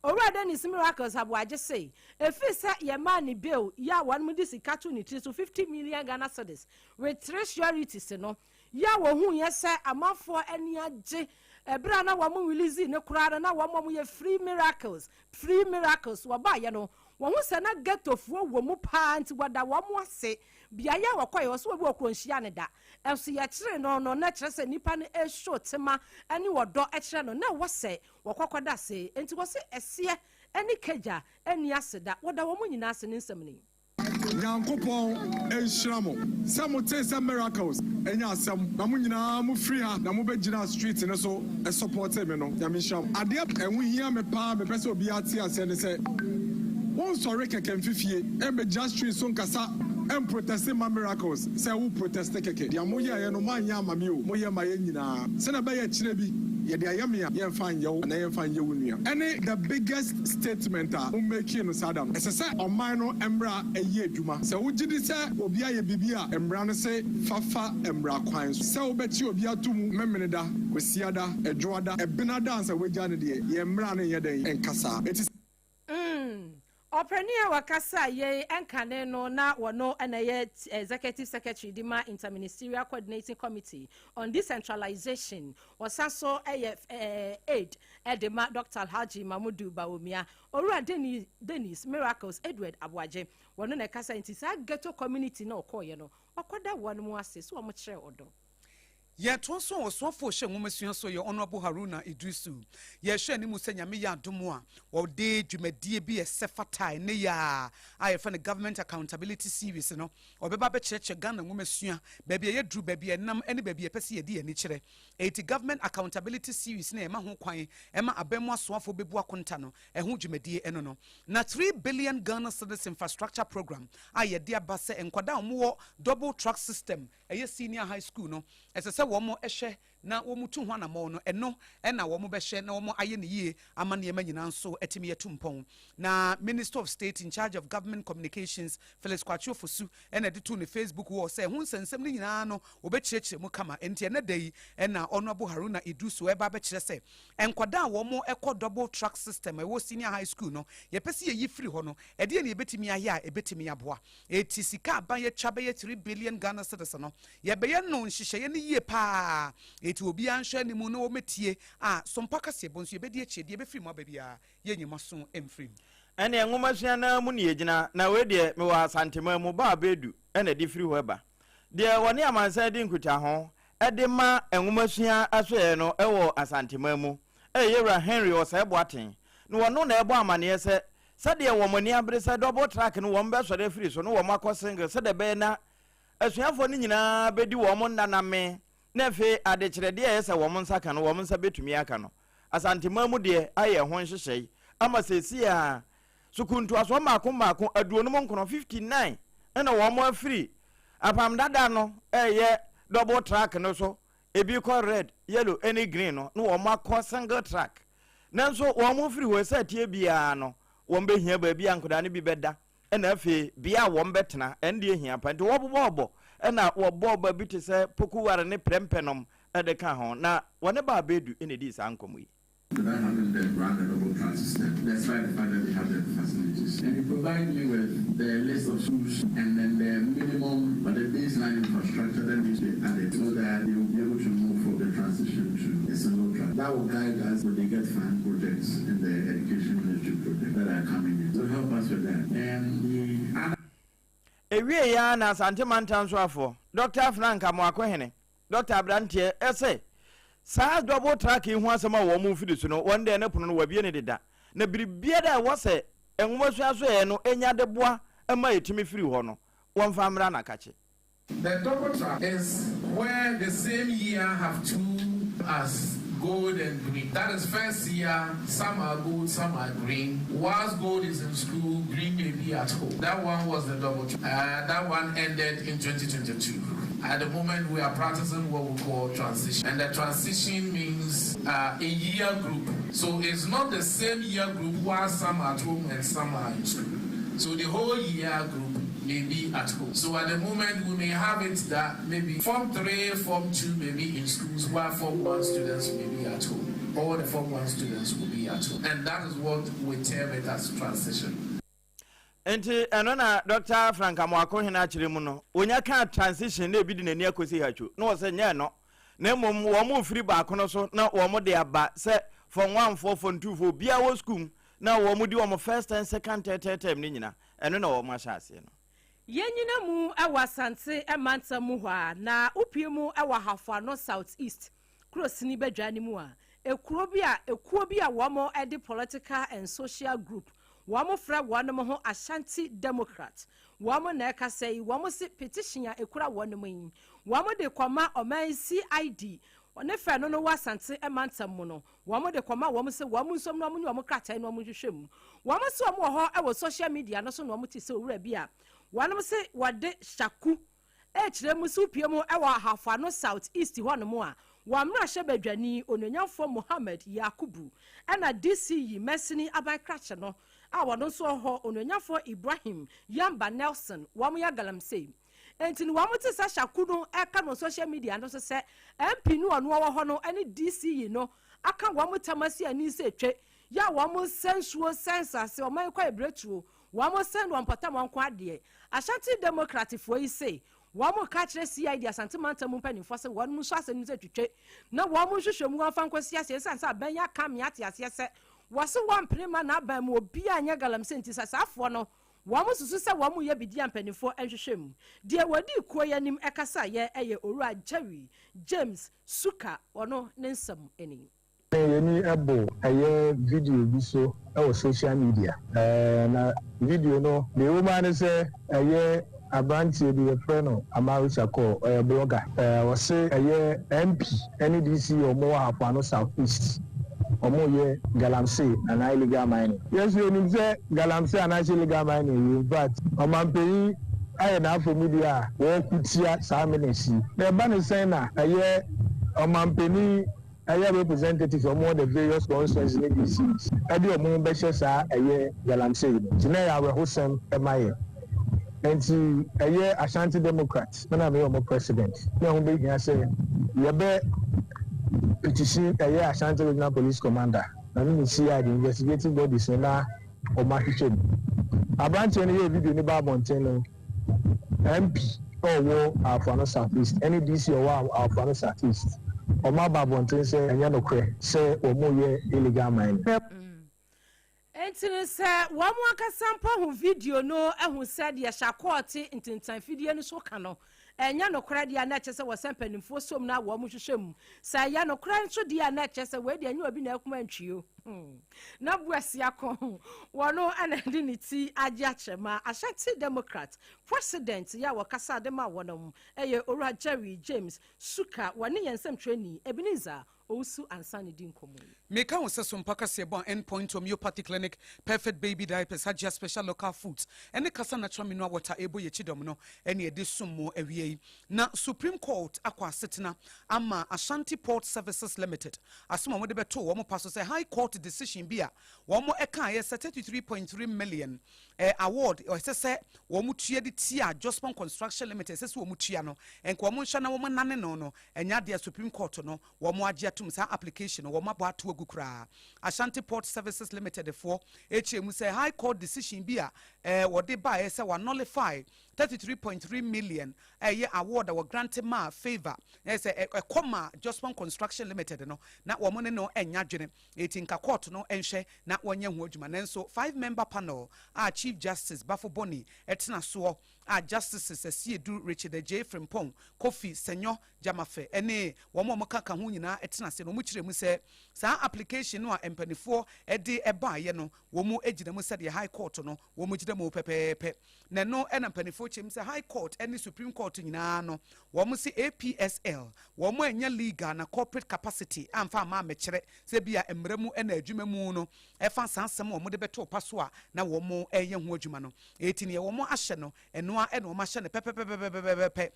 Owura Dennis Miracles Aboagye se ɛfiri sɛ yɛmaa ne bail yi a wɔn de sika to ne tiri so 50 million Ghana cedis with three sureties no yi a wɔhu yɛ sɛ amanfoɔ ani agye ɛberɛ a na wɔn release ne koraa no na wɔn a yɛ "Free Miracles, free Miracles" wɔbaayɛ no wɔn ho sɛ na ghettofoɔ wɔ mu paa nti wɔda wɔn ase. Beaeɛ a wɔkɔɛ wɔ so obi wɔ kuro nhyia ne da ɛnso yɛkyerɛ no na kyerɛ sɛ nipa no ɛso tema ne wɔdɔ kyerɛ no na ɛwɔ sɛ wɔkɔkɔ da se nti wɔ sɛ ɛseɛ ne kagya ani ase da wɔda wɔn nyinaa ase ne nsɛm ni. Nyankopɔn nhyira mo sɛ motee sɛ Miracles ɛnyɛ asɛm na mo nyinaa mofiri ha na mobɛgyina street no so ɛsupporte me no. Nyame nhyira mo. Adeɛ ɛho hia me paa mepɛ sɛ obiara te aseɛ ne sɛ wonsɔre kɛkɛ mfifie ɛmbɛgyina street so nkasa ɛmproteste ma Miracles sɛ wo proteste kɛkɛ. Deɛ moyɛeɛ no moanyɛ ama me o, moyɛ ma yɛn nyinaa sɛnɛ ɛbɛyɛ kyerɛ bi yɛde ayɛ me a yɛmfa nyɛ wo anaa yɛmfa nyɛ wo nua. Ɛne the biggest statement a mo make no saa da no. Ɛsɛ sɛ ɔman no mmra ɛyɛ adwuma. Sɛ wogye di sɛ obi ayɛ biribi a mmara no se fafa mmara kwan so sɛ wobɛkye obi ato mu Memeneda, Kwasiada, Ɛdwoada, Ɛbenada ansa woagya no deɛ, yɛn mmara no nyɛ dɛn ɛnka saa. Ɛti Ɔpanin a wakasa yei nkane no na wɔno na ɛyɛ Executive Secretary de ma Interministerial Coordinating Committee on Decentralization, ɔsan so ɛyɛ aide ɛde ma Dr Alhaji Mamudu Bawumia, Owura Dennis Miracles Edward Aboagye, wɔno na ɛkasa. Nti saa ghetto community na ɔkɔɔyɛ no ɔkɔda wɔn mu ase so wɔn kyerɛ ɔdɔ. Yɛtoa so a ɔsoafoɔ hyɛ nwomasua so yɛ Honorable Haruna Iddrisu. Yɛhwɛ anim sɛ Nyame yɛ adom a wɔde dwumadie bi ɛsɛ fatae ne yɛ a yɛfrɛ no Government Accountability Series no, ɔbɛba bɛkyerɛkyerɛ Ghana nwomasua baabi a yɛduru, baabi a ɛnam ne baabi a yɛpɛ sɛ yɛde yɛn ani kyerɛ. Ɛti Government Accountability Series no ɛma ho kwan ɛma abɛn mu asoafoɔ bɛbu akonta no ɛho dwumadie ɛno no. Na 3 billion Ghana cedis infrastructure program a yɛde aba sɛ nkwadaa a wɔwɔ double track system ɛyɛ senior high school no, ɛsɛ sɛ wɔn hwɛ na wɔn tu ho anammɔn no, ɛno ɛna wɔn bɛhyɛ na wɔn ayɛ ne yie ama nneɛma nyinaa nso atumi atu mpɔn. Na Minister of State in charge of Government Communications, Felix Kwakye Ofosu, ɛna ɛde to ne Facebook wɔ sɛ ho nsɛnsɛm no nyinaa no wɔbɛkyerɛkyerɛ mu kama. Nti ɛnɛ da yi ɛna Honorable Haruna Iddrisu ɛba abɛkyerɛ sɛ nkwadaa a wɔn ɛkɔ double track system ɛwɔ senior high school no, yɛpɛ sɛ yɛyi firi hɔ no, ɛdeɛ ne yɛbɛtumi ayɛ a ɛbɛtumi aboa. Eti sika aban yɛtwa bɛyɛ 3 billion Ghana cedis no, yɛbɛyɛ no nhyehyɛeɛ no yie paa. Eti obiara nhwɛ anim na wɔmɛtie a Sompa kaseɛbɔ nso yɛbɛdi akyire deɛ ɛbɛfiri mu aba biara yɛnyi mo aso mfiri mu. Ɛneɛ nwomasua no ara mu ne yɛgyina, na wei deɛ mewɔ Asanteman mu ba abɛɛdu ɛna ɛde firi hɔ ɛba. Deɛ wɔne amansan di nkutaho ɛde ma nwomasua asoɛeɛ no ɛwɔ Asanteman mu ɛyɛ Yɛwura Henry Osei Boateng, na wɔno na ɛbɔ amaneɛ sɛ sɛdeɛ wɔn ani abere sɛ double track no wɔn bɛsɔre afiri so na wɔn akɔ single sɛdeɛ ɛbɛyɛ na asuafoɔ no nyinaa bɛdi wɔn nnaname na afei adekyerɛdeɛ a ɛyɛ sɛ wɔn nsa ka no wɔn nsa bɛtumi aka no. Asanteman mu deɛ ayɛ ho nhyehyɛe ama seesei a sukuu ntoasoɔ mmaako mmaako 59 ɛna wɔn afiri. Apam dada no ɛyɛ double track no so, ebi kɔ red, yellow ne green no, na wɔn akɔ single track. Nanso wɔn firi hɔ sɛ tie biara no, wɔn bɛhia baabi a nkwadaa no bi bɛda, ɛna afei bea a wɔn bɛtena, ɛno deɛ hia pa. Nti wɔbobɔɔbɔ, ɛna wɔbɔɔ baabi te sɛ Pokuware ne Prɛmpɛnom de ka ho, na wɔne Baa Bedu na ɛdii saa nkɔmmɔ yi. Without having them run the double track system, despite the fact that they have the facilities. And you provide me with the list of schools and then the minimum or the baseline infrastructure that needs to be added so that they will be able to move from the transition to a single track. That will guide us when they GETFund projects and the education ministry projects that are coming in. So help us with that. And the other Ɛwieeɛ ara na Asante Mantam soafoɔ, Dɔkta Frank Amoakohene, Dɔkta aberanteɛ, se saa double track yi ho asɛm a wɔn mfiri so no, wɔn deɛ ne pono no wɔabue no deda, na biribiara a ɛwɔ sɛ nwomasua soɛɛ no nya de boa ma ɛtumi firi hɔ no, wɔmfa mmra nakakye. The double track is where the same year have two as gold and green. That is first year, some are gold, some are green. Whilst gold is in school, green may be at home. That one was the double track. That one ended in 2022. At the moment, we are practicing what we call transition. And the transition means a year group. So it's not the same year group while some are at home and some are in school. So the whole year group may be at home. So at the moment, we may have it that maybe Form 3, Form 2 may be in schools, while Form 1 students may be at home. All the Form 1 students will be at home. And that is what we term it as transition. Nti ɛno na Dr. Frank Amoakohene akyerɛ mu no, onya kaa transition na ebi de n'ani akɔsi hatwo na wɔsɛ nyɛ ɛno, na mmom wɔn mo firi baako no so na wɔn mo de aba sɛ form one foɔ, form two foɔ, obiara wɔ sukuu mu na wɔn mo di wɔn first and second, third, third term ne nyina, ɛno na wɔn ahyɛ aseɛ no. Yɛnyina mu wɔ Asante mantam mu hɔ a, na wopue mu wɔ Ahafo Ano South East kurosini badwa no mu a, ekuro bi a ekuo bi a wɔn de political and social group wɔn frɛ wɔn ho Ashanti Democrat wɔn na ɛkasa yi. Wɔn se petition a ekura wɔn yi, wɔn de kɔma ɔman CID ne fɛ no wɔ Asante mantam mu no. Wɔn de kɔma wɔn sɛ wɔn nsom na wɔn ne wɔn krataa no wɔn hwehwɛ mu. Wɔn se wɔn wɔ hɔ wɔ social media no so na wɔn te sɛ owura bi a wɔn se wɔde Shaku ɛkyerɛ mu so pie mu wɔ Ahafo South East hɔnom a wɔn mmarahyɛ badwani Onuonyamfoɔ Mohammed Yakubu ɛna DCE Mɛsini aban krakye no a wɔn nso wɔ hɔ, Onuonyamfoɔ Ibrahim Yamba Nelson, wɔn yɛ galamsey. Nti no wɔn te sɛ Shaku no ɛka no social media no so sɛ MP no ɔno ɔwɔ hɔ no ɛne DCE no aka wɔn tam asi ani sɛ etwe yɛ a wɔn sɛ nsuo sɛ nsase ɔman kɔ ebiretuo wɔn sɛ no mpɔtam wɔn nko adeɛ. Ashanti Democratfoɔ yi se wɔn ka kyerɛ CID Asante mantam mu mpanimfoɔ sɛ wɔn nso asɛm no sɛ twitwe na wɔn nhwehwɛ mu wɔn afa nkɔsi aseɛ, ɛsiane sɛ abɛn yɛ aka mmea ate aseɛ sɛ wɔse wɔn mpene ma n'aban mu obiara nyɛ galamsey. Nti sɛ saafoɔ no wɔn susu sɛ wɔn yɛ bidi a, mpanimfoɔ nhwehwɛ mu. Deɛ wɔdi kuo yɛ anim ɛkasa yɛ ɛyɛ Owura Jerry James Suka, ɔno ne nsɛm ani. Yɛni ɛbo ɛyɛ video bi so ɛwɔ social media na video no deɛ ɛwɔ mu ara ne sɛ ɛyɛ aberanteɛ bi yɛfrɛ no Amaru Shakur, ɔyɛ blogger. Ɔse ɛyɛ MP ɛne DC ɔmo wɔ Ahafo South East ɔmo yɛ galamsey anaa illegal mining. Yɛn nso yɛnim sɛ galamsey anaasɛ illegal mining yi, in fact, ɔmanpanyin ayɛ n'afɔmudi a wɔreko tia saa menace yi. Na ɛba ne sɛn na ɛyɛ ɔmanpanyin ɛyɛ representatives ɔmo wɔ the various constituencies ne DCs ɛde ɔmo ho bɛhyɛ saa ɛyɛ galamsey no? Nti na ɛyɛ awerɛhosɛm ɛma yɛ. Nti ɛyɛ Ashanti Democrat na meyɛ ɔmo president na ɛho bɛhia sɛ yɛbɛ petition ɛyɛ Ashanti Regional Police Commander na ne CID investigative bodies no na ɔmo ahwehwɛ mu. Aberanteɛ no yɛ video no ba abɔnten no, MP ɔwɔ Ahafo South East ɛne DC ɔwɔ Ahafo South East ɔmo aba abɔnten sɛ ɛnyɛ nokorɛ sɛ wɔn yɛ illegal mining. Nti no sɛ wɔn ankasa mpo ho video no ahu sɛ deɛ hyakɔɔte ntentan fidie no so ka no ɛnyɛ nokorɛ deɛ a, na ɛkyɛ sɛ wɔsɛ mpanimfoɔ som na wɔn hwehwɛ mu. Sɛ ɛyɛ nokorɛ nso deɛ a, na ɛkyɛ sɛ wei deɛ ɛnyɛ obi na ɛkuma ntwio na buasi akɔ wɔn ɛna de ne ti agye akyerɛ ma. Ashanti Democrat president yɛ a wɔkasa de ma wɔn ɛyɛ Owura Jerry James Suka, wɔne yɛn nsɛmtwerɛni Ebenezer. Owusu Ansah na edi nkɔmmɔ yi. Meka wo sɛ Sompa kaseɛbɔ a End Point Homeopathy Clinic, Perfect Baby Diapers, Hajia Special Local Foods ne Kasa Natural Mineral Water ɛrebɔ yɛn kyidɔm no ne ɛde som mo awia yi. Na Supreme Court akɔ asetena ama Ashanti Port Services Limited asɛm a wɔde bɛtoo wɔn pa so sɛ High Court decision bi a wɔn kaeɛ sɛ 33.3 million award ɛsɛ sɛ wɔn tua de tia Jospong Construction Limited ɛsɛ sɛ wɔn tua no nka wɔn nhyɛ na wɔn nane no no ɛnyɛ adeɛ a Supreme Court no wɔn agye atum saa application no wɔn abɔ ato agu koraa. Ashanti Port Services Limited foɔ ɛkyerɛ mu sɛ High Court decision bi a wɔde baeɛ sɛ wɔ nullify 33.3 million a ɛyɛ award a wɔ grante maa Favour na ɛsɛ ɛkɔ maa Jospong Construction Limited no na wɔn ne no ɛnya adwene eti nka court no nhwɛ na wɔnyɛ ho adwuma. Nanso five member panel a Chief Justice Baffoe-Bonnie tena soɔ a Justices Asiedu Richard Adjei Frimpong, Kofi Senyo Dzamefe ne wɔn a wɔka ka ho nyinaa tena ase no, wɔkyerɛ mu sɛ saa application no a mpaninfoɔ de baeɛ no, wɔn gyina mu sɛdeɛ High Court no wɔn gyina mu pɛpɛɛpɛ. Na ɛno na mpaninfoɔ kyerɛ mu sɛ High Court ne Supreme Court nyinaa no, wɔn se APSL wɔn annya legal na corporate capacity amfa amma ammɛkyerɛ sɛ bi a mmara mu na adwuma mu no ɛfa saa asɛm a wɔde bɛto pa so a na wɔn reyɛ ho adwuma no. Eti neɛ wɔn ahyɛ no, ɛno ara na wɔn ahyɛ no pɛpɛpɛpɛpɛpɛ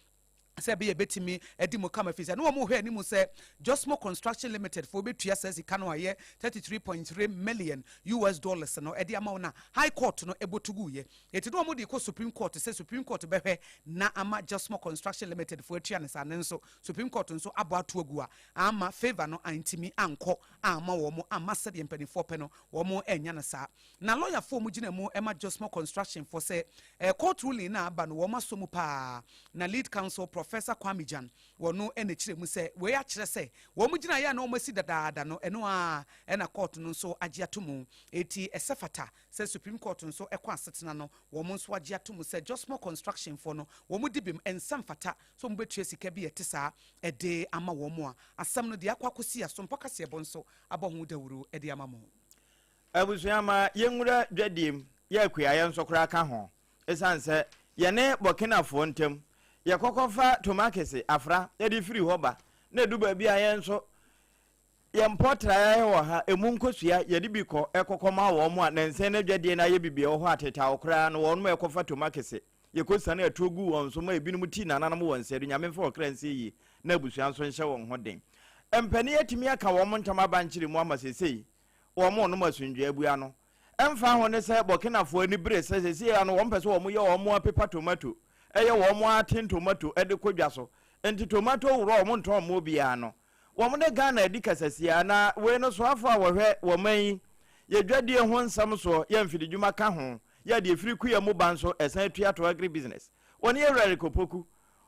sɛ ɛbɛyɛ ɛbɛtumi adi mu kama, firi sɛ na wɔn rehwɛ anim sɛ Josmo Construction Limited foɔ bɛtua saa sika no a ɛyɛ 33.3 million US dollars no ɛde ama wɔn a High Court no ɛbɔtu guiɛ. Eti na wɔn de kɔ Supreme Court sɛ Supreme Court bɛhwɛ na ama Josmo Construction Limited foɔ atua no saa, nanso Supreme Court nso abɔ ato agu a amma favour no antumi ankɔ amma wɔn amma sɛdeɛ mpanimfoɔ pɛ no wɔn annya no saa. Na lɔyafoɔ a wɔgyina mu ma Josmo Construction foɔ sɛ eh, court ruling no a aba no wɔn asɔ mu paa. Na lead counsel Professor Kwame Gyan wɔno na ɛkyerɛ mu sɛ wei akyerɛ sɛ wɔn gyinaeɛ a na wɔn asi dadaada no ɛno ara na court no nso agye ato mu. Enti ɛsɛ fata sɛ Supreme Court nso kɔ asetena no wɔn nso agye ato mu sɛ Josmo Construction foɔ no wɔn di bem, ɛnsɛ mfata sɛ wɔbɛtua sika bi a ɛte saa de ama wɔn a asɛm no deɛ akɔ akɔsi asompɔ kaseɛbɔ nso abɔ ho dawuro de ama mo. Abusua ma yɛnwura dwadie mu, yɛ akuayɛ nso koraa ka ho. Ɛsiane sɛ yɛne Burkinafoɔ ntam, yɛkɔkɔfa tomakese afra de firi hɔ ba, na ɛdu baabi a yɛn nso yɛn mpɔtraeɛ wɔ ha, ɛmu nkosua yɛde bi kɔ ɛkɔkɔ ma wɔn a nansa no adwadie no ayɛ bibi wɔ hɔ atetaw koraa no, wɔn ɛkɔfa tomakese. Yɛkɔsiane atuo gu wɔn so ma ebinom ti nananom wɔ nsa du. Nyame mfa ɔkra nsie yie na abusua nso nhyɛ wɔn ho den. Mpanin atumi aka wɔn ntam aba nkyere mu ama seesei wɔn renom asomdwoeɛ abua no. Ɛmfa ho ne sɛ Burkinafoɔ ani bere sɛ seesei ara no wɔn pɛ sɛ wɔn yɛ wɔn ara pepa tomato, ɛyɛ wɔn ara tin tomato de kɔ dwa so. Nti tomato worɔ wɔn ntɔn mma obiara no. Wɔn ne Ghana adi kasasia na wei no soafoɔ a wɔhwɛ wɔ man yi yɛ dwadie ho nsɛm soɔ yɛ mfididwuma ka ho yɛ deɛ ɛfiri kua mu ba nso ɛsan tua to agri business. Wɔne Yɛwura Eric Opoku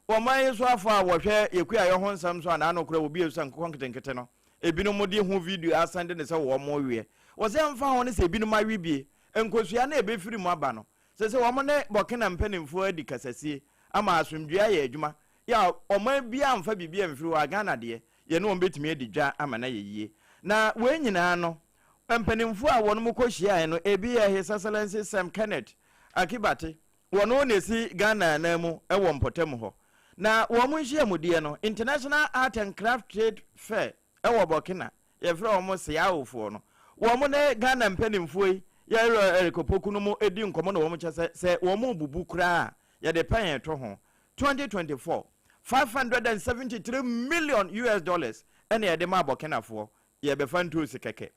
wɔ man yi soafoɔ a wɔhwɛ yɛ kuayɔ ho nsɛm so anaa nokorɛ wɔ bio sɛ nkokɔ nketenkete no ebinom de ho video asan de ne sɛ wɔn weɛ. Wɔ sɛ ɛmfa ho ne sɛ ebinom awe bie, nkosua no a ɛbɛfiri mu aba no, sɛ sɛ wɔn ne Burkina mpanimfoɔ adi kasasie ama asomdwoeɛ ayɛ adwuma yɛ a ɔman biara mfa biribi amfiri hɔ a, Ghana deɛ, yɛne wɔn bɛtumi adi dwa ama no ayɛ yie. Na wei nyinaa no, mpanimfoɔ a wɔn kɔhyiaeɛ no, ebi yɛ His Excellency Sam Kenneth Akibate, wɔn na ɛsi Ghana ananmu wɔ mpɔtam hɔ. Na wɔn nhyiamudeɛ no, International Art and Craft Trade Fair wɔ Burkina, yɛfrɛ wɔn SEAOfoɔ no, wɔn ne Ghana mpanimfoɔ yi, yɛwerɛ Eric Opoku no mu di nkɔmmɔ na wɔn kyɛ sɛ, sɛ wɔn rebubu koraa a, yɛde pɛn to ho. 2024, 573 million US dollars ɛna yɛde maa Burkinafoɔ, yɛbɛfa ntoosi kɛkɛ.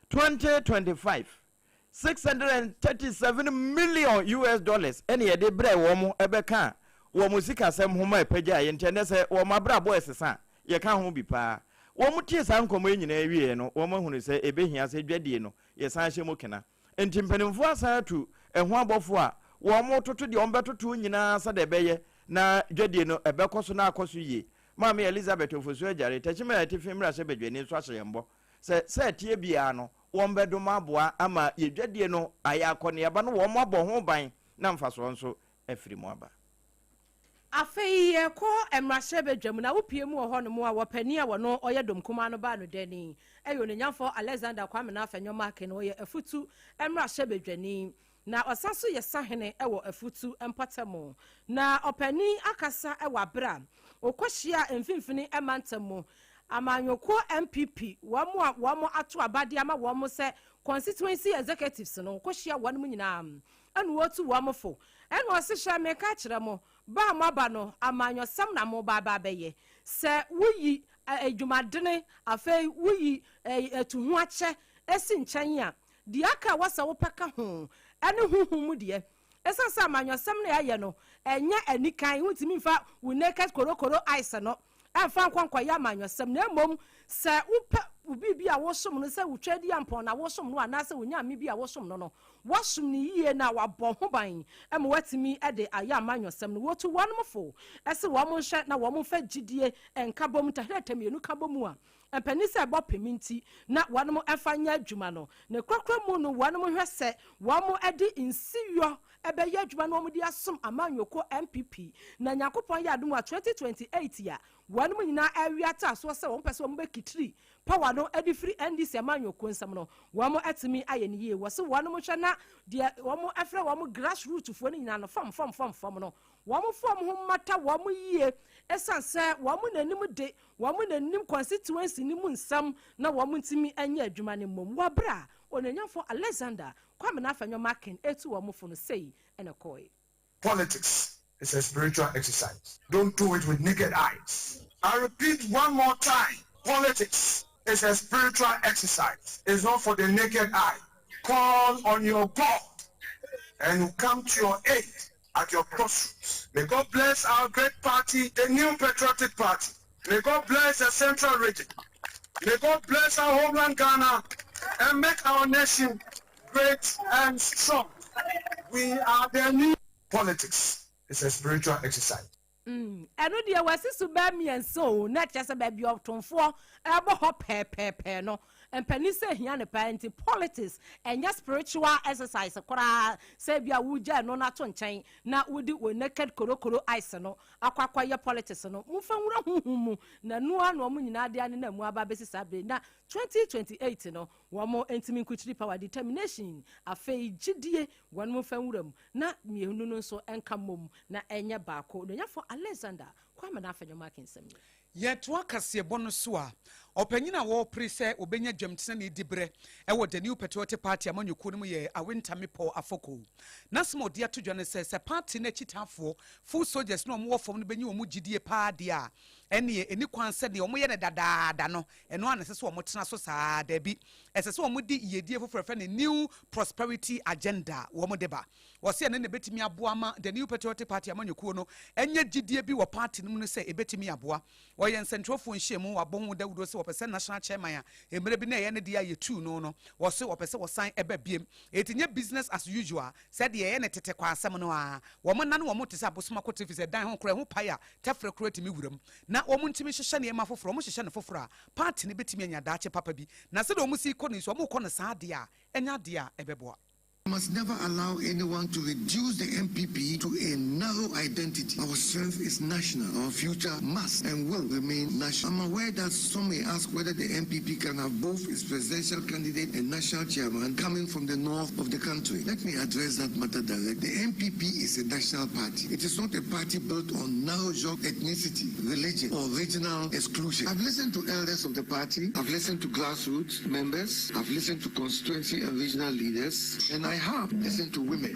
2025, 637 million US dollars ɛna yɛde brɛ wɔn ɛbɛka wɔn sikasɛm ho ma ɛpagya yɛ nti ɛnɛ sɛ wɔn abrabɔ ɛsesa a, yɛka ho bi paa. Wɔn tie saa nkɔmmɔ yi nyinaa wieɛ no, wɔn ahunu sɛ ɛbɛhia sɛ dwadie no yɛsan hyɛ mu kena. Nti mpanimfoɔ asan atu ɛho abɔfoɔ a wɔn toto deɛ wɔn bɛtoto nyinaa sɛdeɛ ɛbɛyɛ na dwadie no ɛbɛkɔ so na akɔ so yie. Maame Elizabeth Ofosu Agyare, Techiman Atifi mmarahyɛbadwani nso ahyɛ yɛn bɔ sɛ sɛ ɛteɛ biara no wɔn bɛdom aboa ama yɛ dwadie no ayɛ akɔneaba no wɔn abɔ ho ban na mfasoɔ nso afiri mu aba. Afei yɛkɔ mmarahyɛbadwam na wopie mu wɔ hɔnom a wɔpanin a wɔno ɔyɛ dɔm kumaa no baa no dani ɛyɛ onimnyamfoɔ Alexander Kwame Afenyo Markin. Ɔyɛ Afutu mmarahyɛbadwani na ɔsan so yɛ sahene wɔ Afutu mpɔtam. Na ɔpanin akasa wɔ abere a ɔkɔhyia mfimfini mantam mu. Amanyɔkuo NPP wɔn a wɔn ato aba de ama wɔn sɛ constituency executives no kɔhyia wɔn nyinaa ɛna wɔtu wɔn fo. Ɛna ɔse, hyɛ meka kyerɛ mo, ba a moaba no, amanyɔsɛm na mo ba ba bɛyɛ. Sɛ woyi adwumadene, afei woyi atuho akyɛ esi nkyɛn a, deɛ aka a wɔsɛ wopɛ ka ho ɛne huhu mu deɛ, ɛsiane sɛ amanyɔsɛm no yɛayɛ no ɛnyɛ anikan, wontumi mfa wo naked korokoro eyes no ɛmfa nkɔ nkɔyɛ amanyɔsɛm, na mmom sɛ wopɛ wo biribi a wosom no, sɛ wotwa di ampɔn na wosom no, anaasɛ wonyame bi a wosom no, woasom no yie na wabɔ ho ban ma watumi de ayɛ amanyɔsɛm no. Wɔtu wɔn fo ɛsɛ wɔn nhwɛ na wɔn mfa gyidie nka bom ntahrɛtɛ mmienu ka bɔ mu a mpanin sɛ ɛbɔ pem nti na wɔn ɛfa nyɛ adwuma no ne korakora mu no. Wɔn hwɛ sɛ wɔn de nsiyɔ ɛbɛyɛ adwuma no, wɔn de asom amanyɔkuo NPP, na Nyankopɔn yɛ adom a, 2028 a wɔn nyinaa awi ataasoɔ sɛ wɔn pɛ sɛ wɔn bɛkitiri power no de firi NDC amanyɔkuo nsɛm no, wɔn atumi ayɛ no yie. Wɔsi wɔn hwɛ na deɛ wɔn afrɛ wɔn grassroot foɔ no nyinaa no, fam fam fam fam no, wɔn fam ho mmata wɔn yie, ɛsiane sɛ wɔn n'anim de wɔn n'anim constituency no mu nsɛm na wɔn ntumi nyɛ adwuma no mmom. Wɔ abere a Onanyamfo Alexander Kwame Afenyo Markin etu wɔn fo no, sei ɛna kɔɛ. Politics is a spiritual exercise. Don't do it with naked eyes. I repeat one more time. Politics is a spiritual exercise. It's not for the naked eye. Call on your God and will come to your aid at your crossroads. May God bless our great party, the New Patriotic Party. May God bless the Central Region. May God bless our homeland Ghana and make our nation great and strong. We are the new. Politics is a spiritual exercise. Ɛno deɛ wɔasi so bɛɛ mmiɛnsa o, na kyerɛ sɛ baabi ɔtomfoɔ ɛbɔ hɔ pɛɛpɛɛpɛɛ no, mpanin sɛ hia ne paa. Nti politics ɛnyɛ spiritual exercise koraa sɛ bi a wogya ɛno no ato nkyɛn na wode wɔ naked korokoro eyes no akɔ akɔyɛ politics no. Momfa nwura huhu mu na noa na wɔn nyinaa de ane na mu aba abɛsi saa bere na 2028 no wɔn ntumi nkukyiri power. Determination, afei gyidie, wɔn mo fa nwura mu na mmienu no nso nka mmom na ɛnyɛ baako. Onyafo Alexander Kwame Afenyo Markin nsɛm ni. Yɛtoa kaseɛbɔ no so a, ɔpanyin a wɔrepere sɛ wɔbɛnya dwamtena ne di berɛ ɛwɔ The New Patriotic Party amanyɔkuo no mu yɛ Awentame Paul Afoko. N'asɛm a ɔde ato dwa no sɛ party no akyitaafoɔ, foot soldiers, na wɔwɔ fam no bɛnyi wɔn gyidie paa deɛ a, ɛneɛ ɛni kwan sɛ deɛ wɔyɛ no dadaada no ɛno a na ɛsɛ sɛ wɔtena so saa. Daabi, ɛsɛ sɛ wɔde yiedie foforɔ ɛfɛ ne New Prosperity Agenda wɔn de ba. Wɔsɛ ɛno na ɛbɛtumi aboa ma The New Patriotic Party amanyɔkuo no ɛnyɛ gyidie bi wɔ party no mu no sɛ ɛbɛtumi aboa. Wɔyɛ nsɛntwerɛfoɔ nhyiamu, wabɔ ho dawuro sɛ wɔpɛ sɛ national chairman a mmerɛ bi na ɛyɛ ne deɛ a yɛtuu no, wɔse wɔpɛ sɛ wɔsan ɛba biem. Ɛti nyɛ business as usual sɛdeɛ ɛyɛ ne tete kɔ asɛm no a wɔn nna no wɔn te sɛ abosom akote, fi sɛ dan ho korɔ ɛho pae a tɛfrɛ korɔ atumi wuram, na wɔn ntumi hyehyɛ nneɛma foforɔ. Wɔn hyehyɛ no foforɔ a, party no bɛtumi anya daakye papa bi, na sɛdeɛ wɔn si kɔ no yi so wɔn kɔ no saa adeɛ a, ɛnyɛ adeɛ a ɛbɛboa. Must never allow anyone to reduce the NPP to a narrow identity. Our strength is national. Our future must and will remain national. I'm aware that some may ask whether the NPP can have both its presidential candidate and national chairman coming from the north of the country. Let me address that matter directly. The NPP is a national party. It is not a party built on narrow ethnicity, religion, or regional exclusion. I've listened to elders of the party. I've listened to grassroots members. I've listened to constituency and regional leaders. And I have listened to women,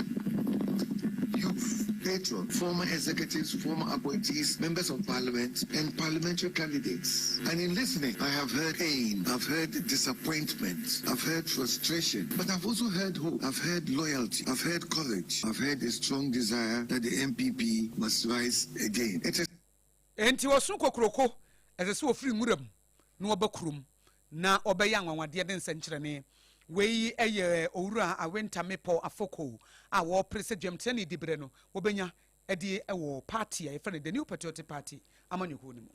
youth, patrons, former executives, former appointees, members of parliament, and parliamentary candidates. And in listening, I have heard pain, I've heard disappointment, I've heard frustration, but I've also heard hope, I've heard loyalty, I've heard courage, I've heard a strong desire that the NPP must rise again. It is Enti wɔso kokoroko, ɛsɛ sɛ wɔfiri nwura mu na wɔba kurom na ɔbɛyɛ anwanwadeɛ ne nsɛnkyerɛnne. Wei yɛ Owura Awentame Paul Afoko a wɔpere sɛ dwamtena ne diberɛ no wɔbɛnya de wɔ party a yɛfrɛ no The New Patriotic Party amanyɔkuo no mu.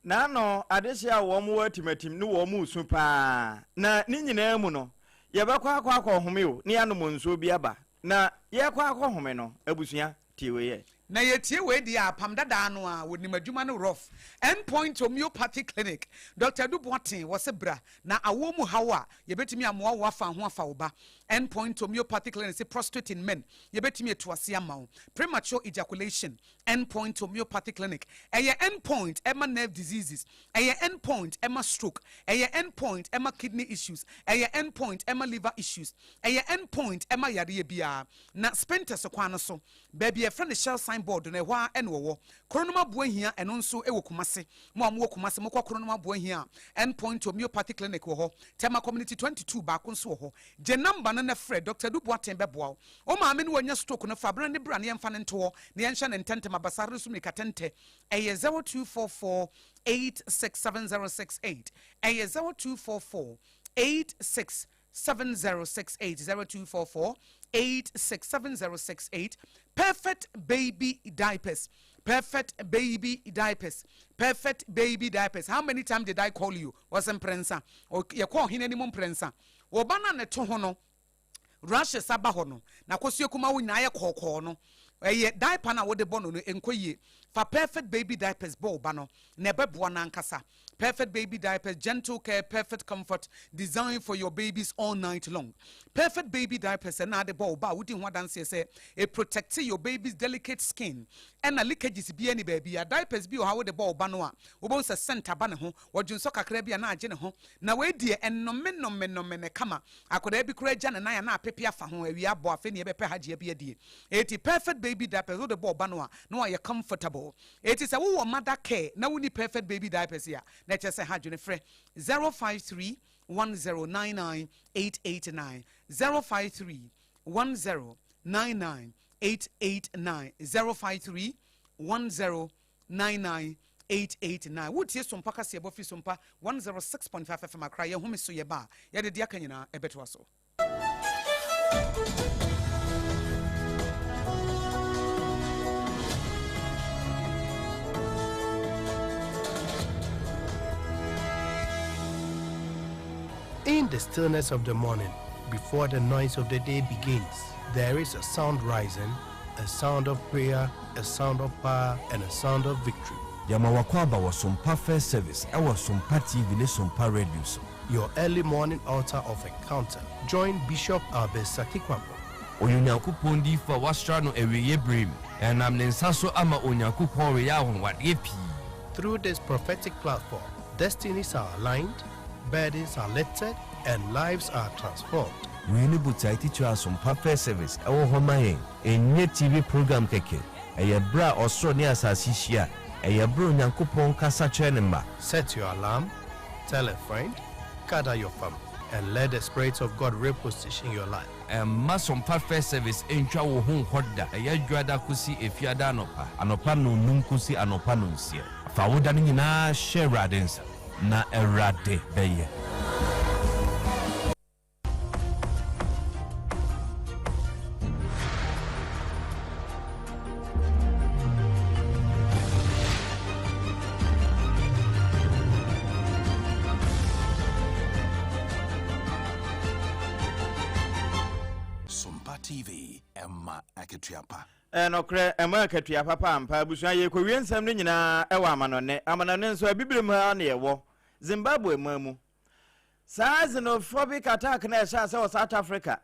N'ano adehye a wɔn wɔ atimatim ne wɔn resu paa, na ne nyinaa mu no, yɛbɛkɔ akɔ akɔhome o, ne yɛanom nsuo bi aba. Na yɛrekɔ akɔhome no, abusua, tie wei ɛ. Na yɛtie wei deɛ a, apam dadaa no a, wɔnim adwuma no rough. End Point Homeopathy Clinic, Doctor Adu Boateng, wɔse bra na awoɔ mu haw a, yɛbɛtumi amoa wo afa ho afa wo ba. End Point Homeopathy Clinic se prostrate in men, yɛbɛtumi atu ase ama wo. Premature ejaculation, End Point Homeopathy Clinic, ɛyɛ end point ɛma nerve diseases, ɛyɛ end point ɛma stroke, ɛyɛ end point ɛma kidney issues, ɛyɛ end point ɛma liver issues, ɛyɛ end point ɛma yareɛ biara. Na Spintex kwan no so, Baabi a yɛfrɛ no Shell sign board no, ɛhɔ ara na wɔwɔ. Kronom Aboahia, ɛno nso wɔ Kumasi. Mo a mowɔ Kumasi, mokɔ Kronom Aboahia a, End Point Homeopathy Clinic wɔ hɔ. Tema Community 22, baako nso wɔ hɔ. Gye number no na frɛ, Doctor Adu Boateng bɛboa wo. Wo maame no wanya stroke no, fa bere ne bra na yɛmfa no nto hɔ na yɛnhyɛ no ntɛmntɛm. Abasare no so mmirikatɛntɛ, ɛyɛ 0244 867068. Ɛyɛ 0244 86 7068 0244 867068 Perfect baby diapers Perfect baby diapers Perfect baby diapers How many times did I call you? Wɔsɛ mprɛnsa. Yɛkɔ ɔhene anim mprɛnsa. Wɔba no a ne to ho no rashes aba hɔ no, na kosua kuma wo nyinaa ayɛ kɔɔkɔɔ no, ɛyɛ diaper no a wode bɔ no no ɛnkɔ yie. Fa Perfect baby diapers bɔ wo ba no na ɛbɛboa no ankasa. Perfect baby diapers, gentle care, perfect comfort, designed for your babies all night long. Perfect baby diapers ɛna ade bɔ wo ba a wodi ho adanseɛ sɛ e protect your baby's delicate skin. Ɛna leakages biara ni baabi a diapers bi wɔ ha wode bɔ wo ba no a wobɛhu sɛ scent aba ne ho, wɔdwonsɔ kakra bi a na agye ne ho. Na wei deɛ ɛnnome nome nome ne kama. Akwadaa bi koraa gya ne nan a na apepe afa ho, awia abɔ afei ne yɛbɛpɛ hagyea bi adie. Eti perfect baby diapers wode bɔ wo ba no a na wayɛ comfortable. Eti sɛ wowɔ mother care na wonni perfect baby diapers a, na ɛkyerɛ sɛ ha adwene. Frɛ 053 1099 889, 053 1099 889, 053 1099 889. Woretie Sompa kaseɛbɔ firi Sompa 106.5 FM Accra. Yɛn home so yɛba a, yɛde deɛ aka nyinaa ɛbɛtoa so. In the stillness of the morning, before the noise of the day begins, there is a sound rising, a sound of prayer, a sound of power, and a sound of victory. Yɛma w'akwaaba wɔ Sompa First Service ɛwɔ Sompa TV ne Sompa Radio so. Your early morning altar of encounter. Join Bishop Albert Sakikwampo. Ɔyɛ Onyankopɔn diyifo a wɔasra no awieeɛ berɛ mu, na ɛnam ne nsa so ama Onyankopɔn reyɛ anwanwadeɛ pii. Through this prophetic platform, destinies are aligned, burdens are lifted, and lives are transformed. Wei ne botae titire a Asompa First Service wɔ hɔ ma yɛn. Ɛnyɛ TV program kɛkɛ. Ɛyɛ berɛ a ɔsoro ne asase hyia. Ɛyɛ berɛ a Onyankopɔn kasa kyerɛ ne mma. Set your alarm, tell a friend, gather your family, and let the Spirit of God reposition your life. Mma Sompa First Service ntwa wo ho nkɔ da. Ɛyɛ Dwoada kosi Efiada anɔpa. Anɔpa nnɔnnum kosi anɔpa nnɔnsia. Fa wo da no nyinaa hyɛ Awurade nsa, na Awurade bɛyɛ. Sompa TV, ɛma akatua pa. Nokorɛ, ɛma akatua papa ampa. Abusua, yɛrekɔwie nsɛm no nyinaa wɔ amanɔne. Amanɔne nso, Abibirem ha na yɛwɔ, Zimbabwe man mu. Saa xenophobic attack no a ɛhyɛ ase wɔ South Africa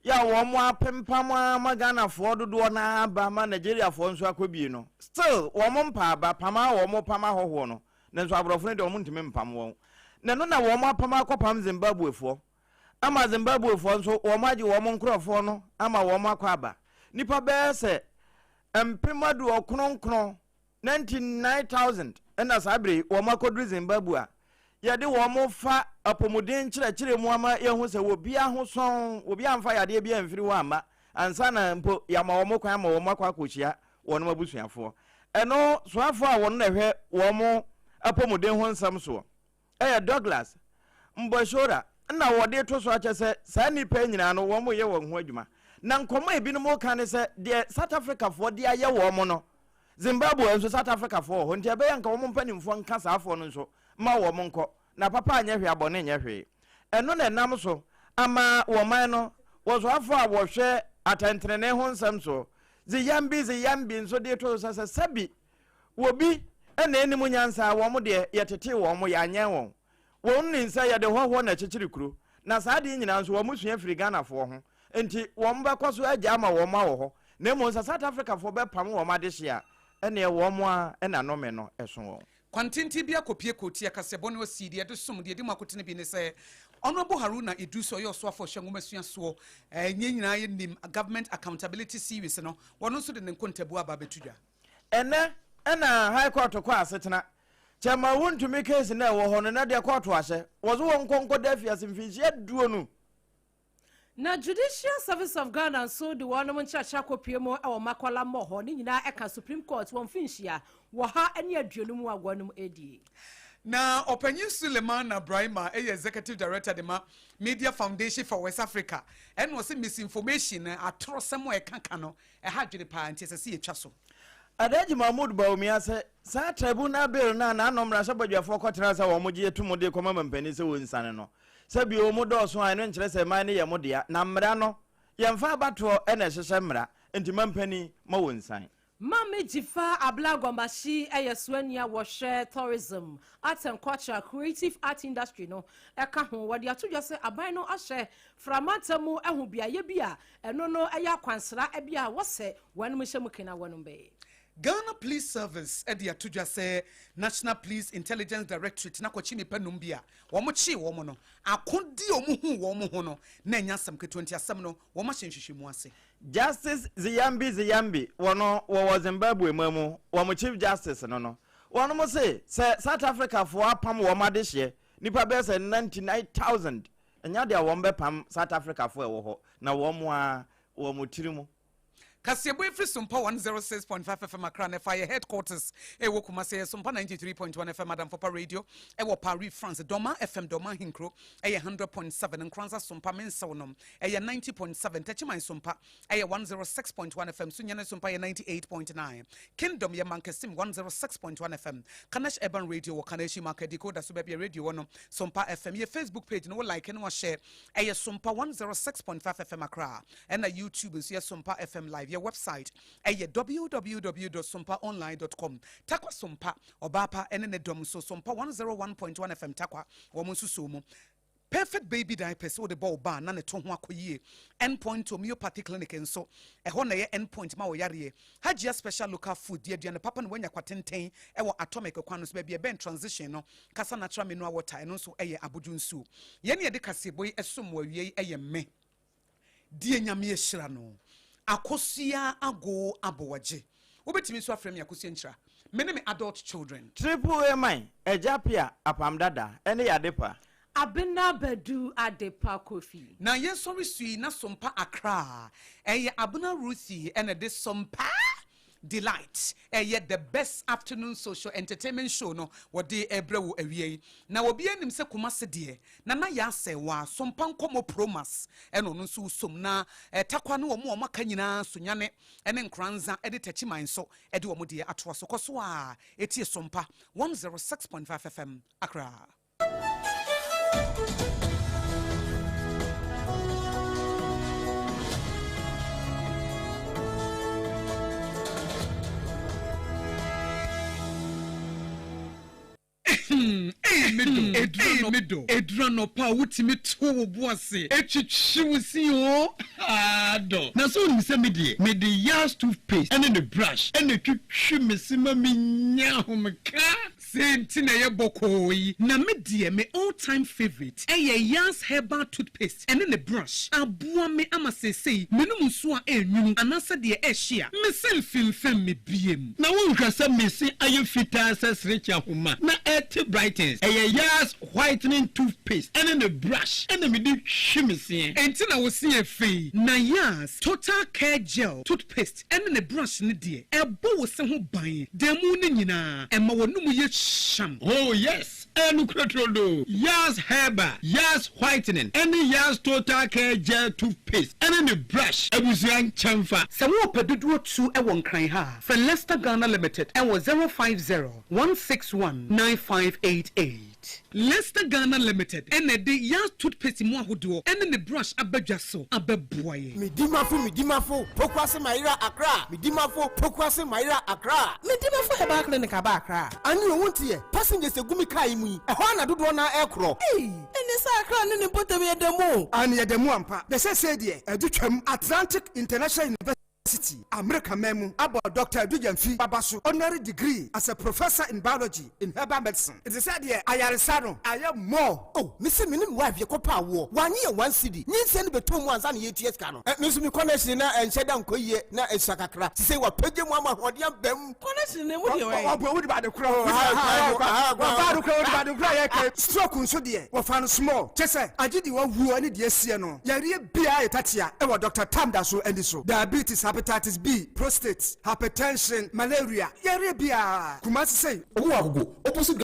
yɛ a wɔn apempam ara ma Ghanafoɔ dodoɔ no ara ba ma Nigeriafoɔ nso akɔ bie no, still wɔn mpa aba, pam a wɔn pam ahɔhoɔ no, nanso aborɔfo no deɛ wɔn ntumi mpam wɔn. Na ɛno na wɔn apam akɔpam Zimbabwefoɔ, ama Zimbabwefoɔ nso wɔn agye wɔn nkorɔfoɔ no ama wɔn akɔ aba. Nnipa bɛyɛ sɛ 99,000 99,000 na saa bere yi wɔn akɔduru Zimbabwe a yɛde wɔn fa apɔmuden nkyerɛkyerɛ mu ama yɛahu sɛ obiara ho sɔn, obiara amfa yadeɛ bi amfiri hɔ amma ansa na mpo yɛama wɔn kwan ama wɔn akɔ akɔhyia wɔn abusuafoɔ. Ɛno soafoɔ a wɔn na ɛhwɛ wɔn apɔmuden ho nsɛm soɔ ɛyɛ Douglas Mboshora na wɔde to so akyɛ sɛ saa nnipa yi nyinaa no wɔn reyɛ wɔn ho adwuma. Na nkɔmmɔ a ebinom reka ne sɛ deɛ South Africafoɔ de ayɛ wɔn no, Zimbabwe nso South Africafoɔ wɔ hɔ nti ɛbɛyɛ nka wɔn mpanimfoɔ nka saa afoɔ no nso ma wɔn nkɔ na papa anyɛ hwee abɔne nyɛ hwee. Ɛno na ɛnam so ama wɔn man no wɔsoafoɔ a wɔhwɛ atɛntenenee ho nsɛm soɔ. Ziyambi Ziyambi nso de to so sɛ sɛbi wɔbi na ɛnim nyansa a wɔn deɛ yɛtetee wɔn, yɛanyɛn wɔn. Wɔn nim sɛ yɛde hɔhoɔ na ɛkyekyere kuro, na saa adeɛ nyinaa nso wɔn sua firi Ghanafoɔ ho, nti wɔn bɛkɔ so agya ama wɔn mma wɔ hɔ, na mmom sɛ South Africafoɔ bɛpam wɔn adehyeɛ a, ɛneɛ wɔn ara na nnome no so wɔn. Kwantenten bi akɔpue kootia kaseɛbɔ no asi, deɛ ɛde som, deɛ ɛdi mu akotene bi ne sɛ Honourable Haruna Iddrisu ɔyɛ ɔsoafoɔ ɔhwɛ nwomasua soɔ, yɛn nyinaa yɛnim Government Accountability Series no, wɔno nso de ne nkontabuo aba abɛto dwa. Ɛnnɛ na High Court kɔ asetena. Kyɛ ma wontumi case no a ɛwɔ hɔ no na deɛ kɔɔto ahyɛ wɔ so wɔnkɔ nkɔda afiase mfinhyia aduonu. Na Judicial Service of Ghana nso de wɔnom nkyerɛkyerɛ akɔpue mu wɔ Makola mmɔ hɔ. Ne nyinaa ɛka Supreme Court wɔ mfinhyia 150 mu a wɔnom redie. Na Ɔpanyin Sulemana Braimah yɛ Executive Director de ma Media Foundation for West Africa ɛna ɔse misinformation, atorɔsɛm a ɛka ka no, ɛha adwene paa nti ɛsɛ sɛ yɛtwa so. Alhaji Mahmood Bawumia sɛ saa tribunal bill no a n'ano mmarahyɛbadwafoɔ kɔtenaa sɛ wɔn gye to mu de rekɔma mampanin sɛ wɔnsiane no, sɛ bio mo dɔɔso a ɛno nkyerɛ sɛ man no yɛ mo dea, na mmara no, yɛmfa abatoɔ na ɛhyehyɛ mmara, nti mampanin ma wɔnsiane. Maame Dzifa Abla Gomashie yɛ soani a wɔhwɛ Tourism, Arts and Culture, Creative Art Industry no ka ho. Wɔde ato dwa sɛ aban no ahyɛ Fra mantam mu ho beaeɛ bi a ɛno no yɛ akwansra bi a wɔsɛ wɔnom hyɛ mu kena wɔnom bɛyɛ. Ghana Police Service de ato dwa sɛ National Police Intelligence Directorate no akɔkye nnipa nnum bi a wɔkyee wɔn no, akode a wɔhuu wɔn ho no na ɛnyɛ asɛm ketewa nti asɛm no wɔahyɛ nhwehwɛmu ase. Justice Ziyambi Ziyambi wɔ no wɔwɔ Zimbabwe man mu wɔn Chief Justice no no wɔnom se sɛ South Africa foɔ apam wɔn adehyeɛ nipa bɛyɛ sɛ 99,000 ɛnyɛ adeɛ a wɔn bɛpam South Africa foɔ ɛwɔ hɔ na wɔn ara wɔn tiri mu. Kaseɛbɔ yi firi Sompa 106.5 FM Accra na ɛfa yɛ headquarters ɛwɔ Kumasi ɛyɛ Sompa 93.1 FM Adamfopa Radio ɛwɔ Paris France Dɔma FM Dɔma Ahenkuro ɛyɛ 100.7 Nkoranza Sompa Mensew nom ɛyɛ 90.7 Techiman Sompa ɛyɛ 106.1 FM Sunyani Sompa yɛ 98.9 Kingdom yɛ Mankasim 106.1 FM Kanesh Urban Radio wɔ Kaneshie Market Decoder so baabi a radio wɔ no Sompa FM yɛ Facebook page no wo like ne wa share ɛyɛ Sompa 106.5 FM Accra Ɛna YouTube nso yɛ Sompa FM Live. Yɛ website ɛyɛ www dot sompaonline dot com. Tarkwa Sompa, Ɔbaa Pa ɛne ne dɔm nso Sompa 101.1 FM Tarkwa, wɔn nso soo mu. Perfect Baby Diapers wode bɔ wo ba a na ne to ho akɔ yie. Endpoint Homeopathy Clinic nso, ɛhɔ na ɛyɛ endpoint ma wo yareɛ. Hajia Special Local Food, di aduane papa na woanya kwatenten ɛwɔ Atomic kwan no so baabi a ɛbɛn Transition no. Kasa Natural Mineral Water, ɛno nso ɛyɛ abodwo nsuo. Yɛn ne yɛde kaseɛbɔ yi ɛsom mo awia yi ɛyɛ me. Deɛ Nyame ahyira no. Akosua Agoo Aboagye. Wobɛtumi nso afrɛ me Akosua Nhyira. Me ne me adult children. Triple A man, Agya Pia, Apam Dada, ɛne Yadepa. Abena Badu Adepa Kofi. Na yɛsɔre su yi na Sompa Accra ɛyɛ Abena Ruthie ɛna ɛde Sompa Delight ɛyɛ the best afternoon social entertainment show no wɔde ɛbrɛ wo awia yi. Na obiara nim sɛ Kumasi deɛ Nana Yaa Sɛɛwaa, Sompa Nkɔmɔ Promax ɛna ɔno nso som na Tarkwa ne wɔn a wɔaka nyinaa Sunyane ne Nkoranza de Takyiman nso de wɔn deɛ atoa so. Kɔ so ara tie Sompa 106.5 FM Accra. Ei me dɔ, ei me dɔ, ɛduru anɔpa a wotumi to wo bo ase twitwi wo se oo, haa dɔ. Na sɛ wonim sɛ me deɛ, mede Yars toothpaste ne ne brush na ɛtwitwi me se ma menya ahomeka. Sei nti na ɛyɛ bɔkɔɔ yi. Na me deɛ me all time favourite ɛyɛ Yars herbal toothpaste ɛne ne brush. Aboa me ama seesei menom nsuo a ɛnwunu anaasɛ deɛ ɛhye a, me se mfemfam me biem. Na wonhwɛ sɛ me se ayɛ fitaa sɛ serekye ahoma na ɛte brightens. Ɛyɛ Yars whitening toothpaste ɛne ne brush ɛna mede twi me seɛ. Enti na wo se yɛ fɛ yi. Na Yars total care gel toothpaste ɛne ne brush no deɛ, ɛbɔ wo se ho ban da mu no nyinaa, ɛma w'anomu yɛ hyeam. Oh yes, ɛyɛ nokorɛ turodoo. Yars Herbal, Yars Whitening ɛne Yars Total Care Gel Toothpaste ɛne ne brush abusua nkyɛnfa. Sɛ worepɛ dodoɔ tu wɔ Nkran ha a, frɛ Lester Ghana Limited wɔ 050 161 9588. Toothpaste. Lester Ghana Limited na ɛde Yaz Toothpaste mu ahodoɔ ne ne brush aba dwa so abɛboa yɛn. Medimafo Medimafo Pokuase Mayera Accra Medimafo Pokuase Mayera Accra. Medimafo Herbal Clinic aba Accra. Ane o wonteɛ, passengers egu me car yi mu yi, ɛhɔ ara na dodoɔ no ara ɛrekorɔ. Ei, ɛneɛ sɛ Accra ne ne mpɔtam yɛ da mu o. Aane yɛda mu ampa, na seesei deɛ adu twam, Atlantic International University. City, Amerika man mu, abɔ Dɔkta Adu Gyamfi aba so honorary degree as a Professor in Biology in Herbal Medicine. Nti sɛ deɛ ayaresa no ayɛ more. Oh, me se me ne me wife yɛkɔ pɛ awoɔ, wannye yɛn one cedi, nyinsɛn no bɛtɔɔ mu ansa na yɛretua sika no. Eh, me nso me connection na ɛnhyɛ da nkɔ yie, na ɛsua kakra, sesei wapagya mu ama ahoɔden aba mu. Connection no emu deɛ wɛn? Ɔboa wode ba ade korɔ wɔfa ade korɔ wode ba ade korɔ a yɛka stroke nso deɛ wɔfa no small kyɛ sɛ agye deɛ wawuo ne deɛ asie no yareɛ biara yɛ tatia wɔ Dɔkta Tam da so ani so diabetes hepatitis B prostate hypertension malaria yareɛ biara Kumasi sei. Ɔmo wɔ Agogo opposite.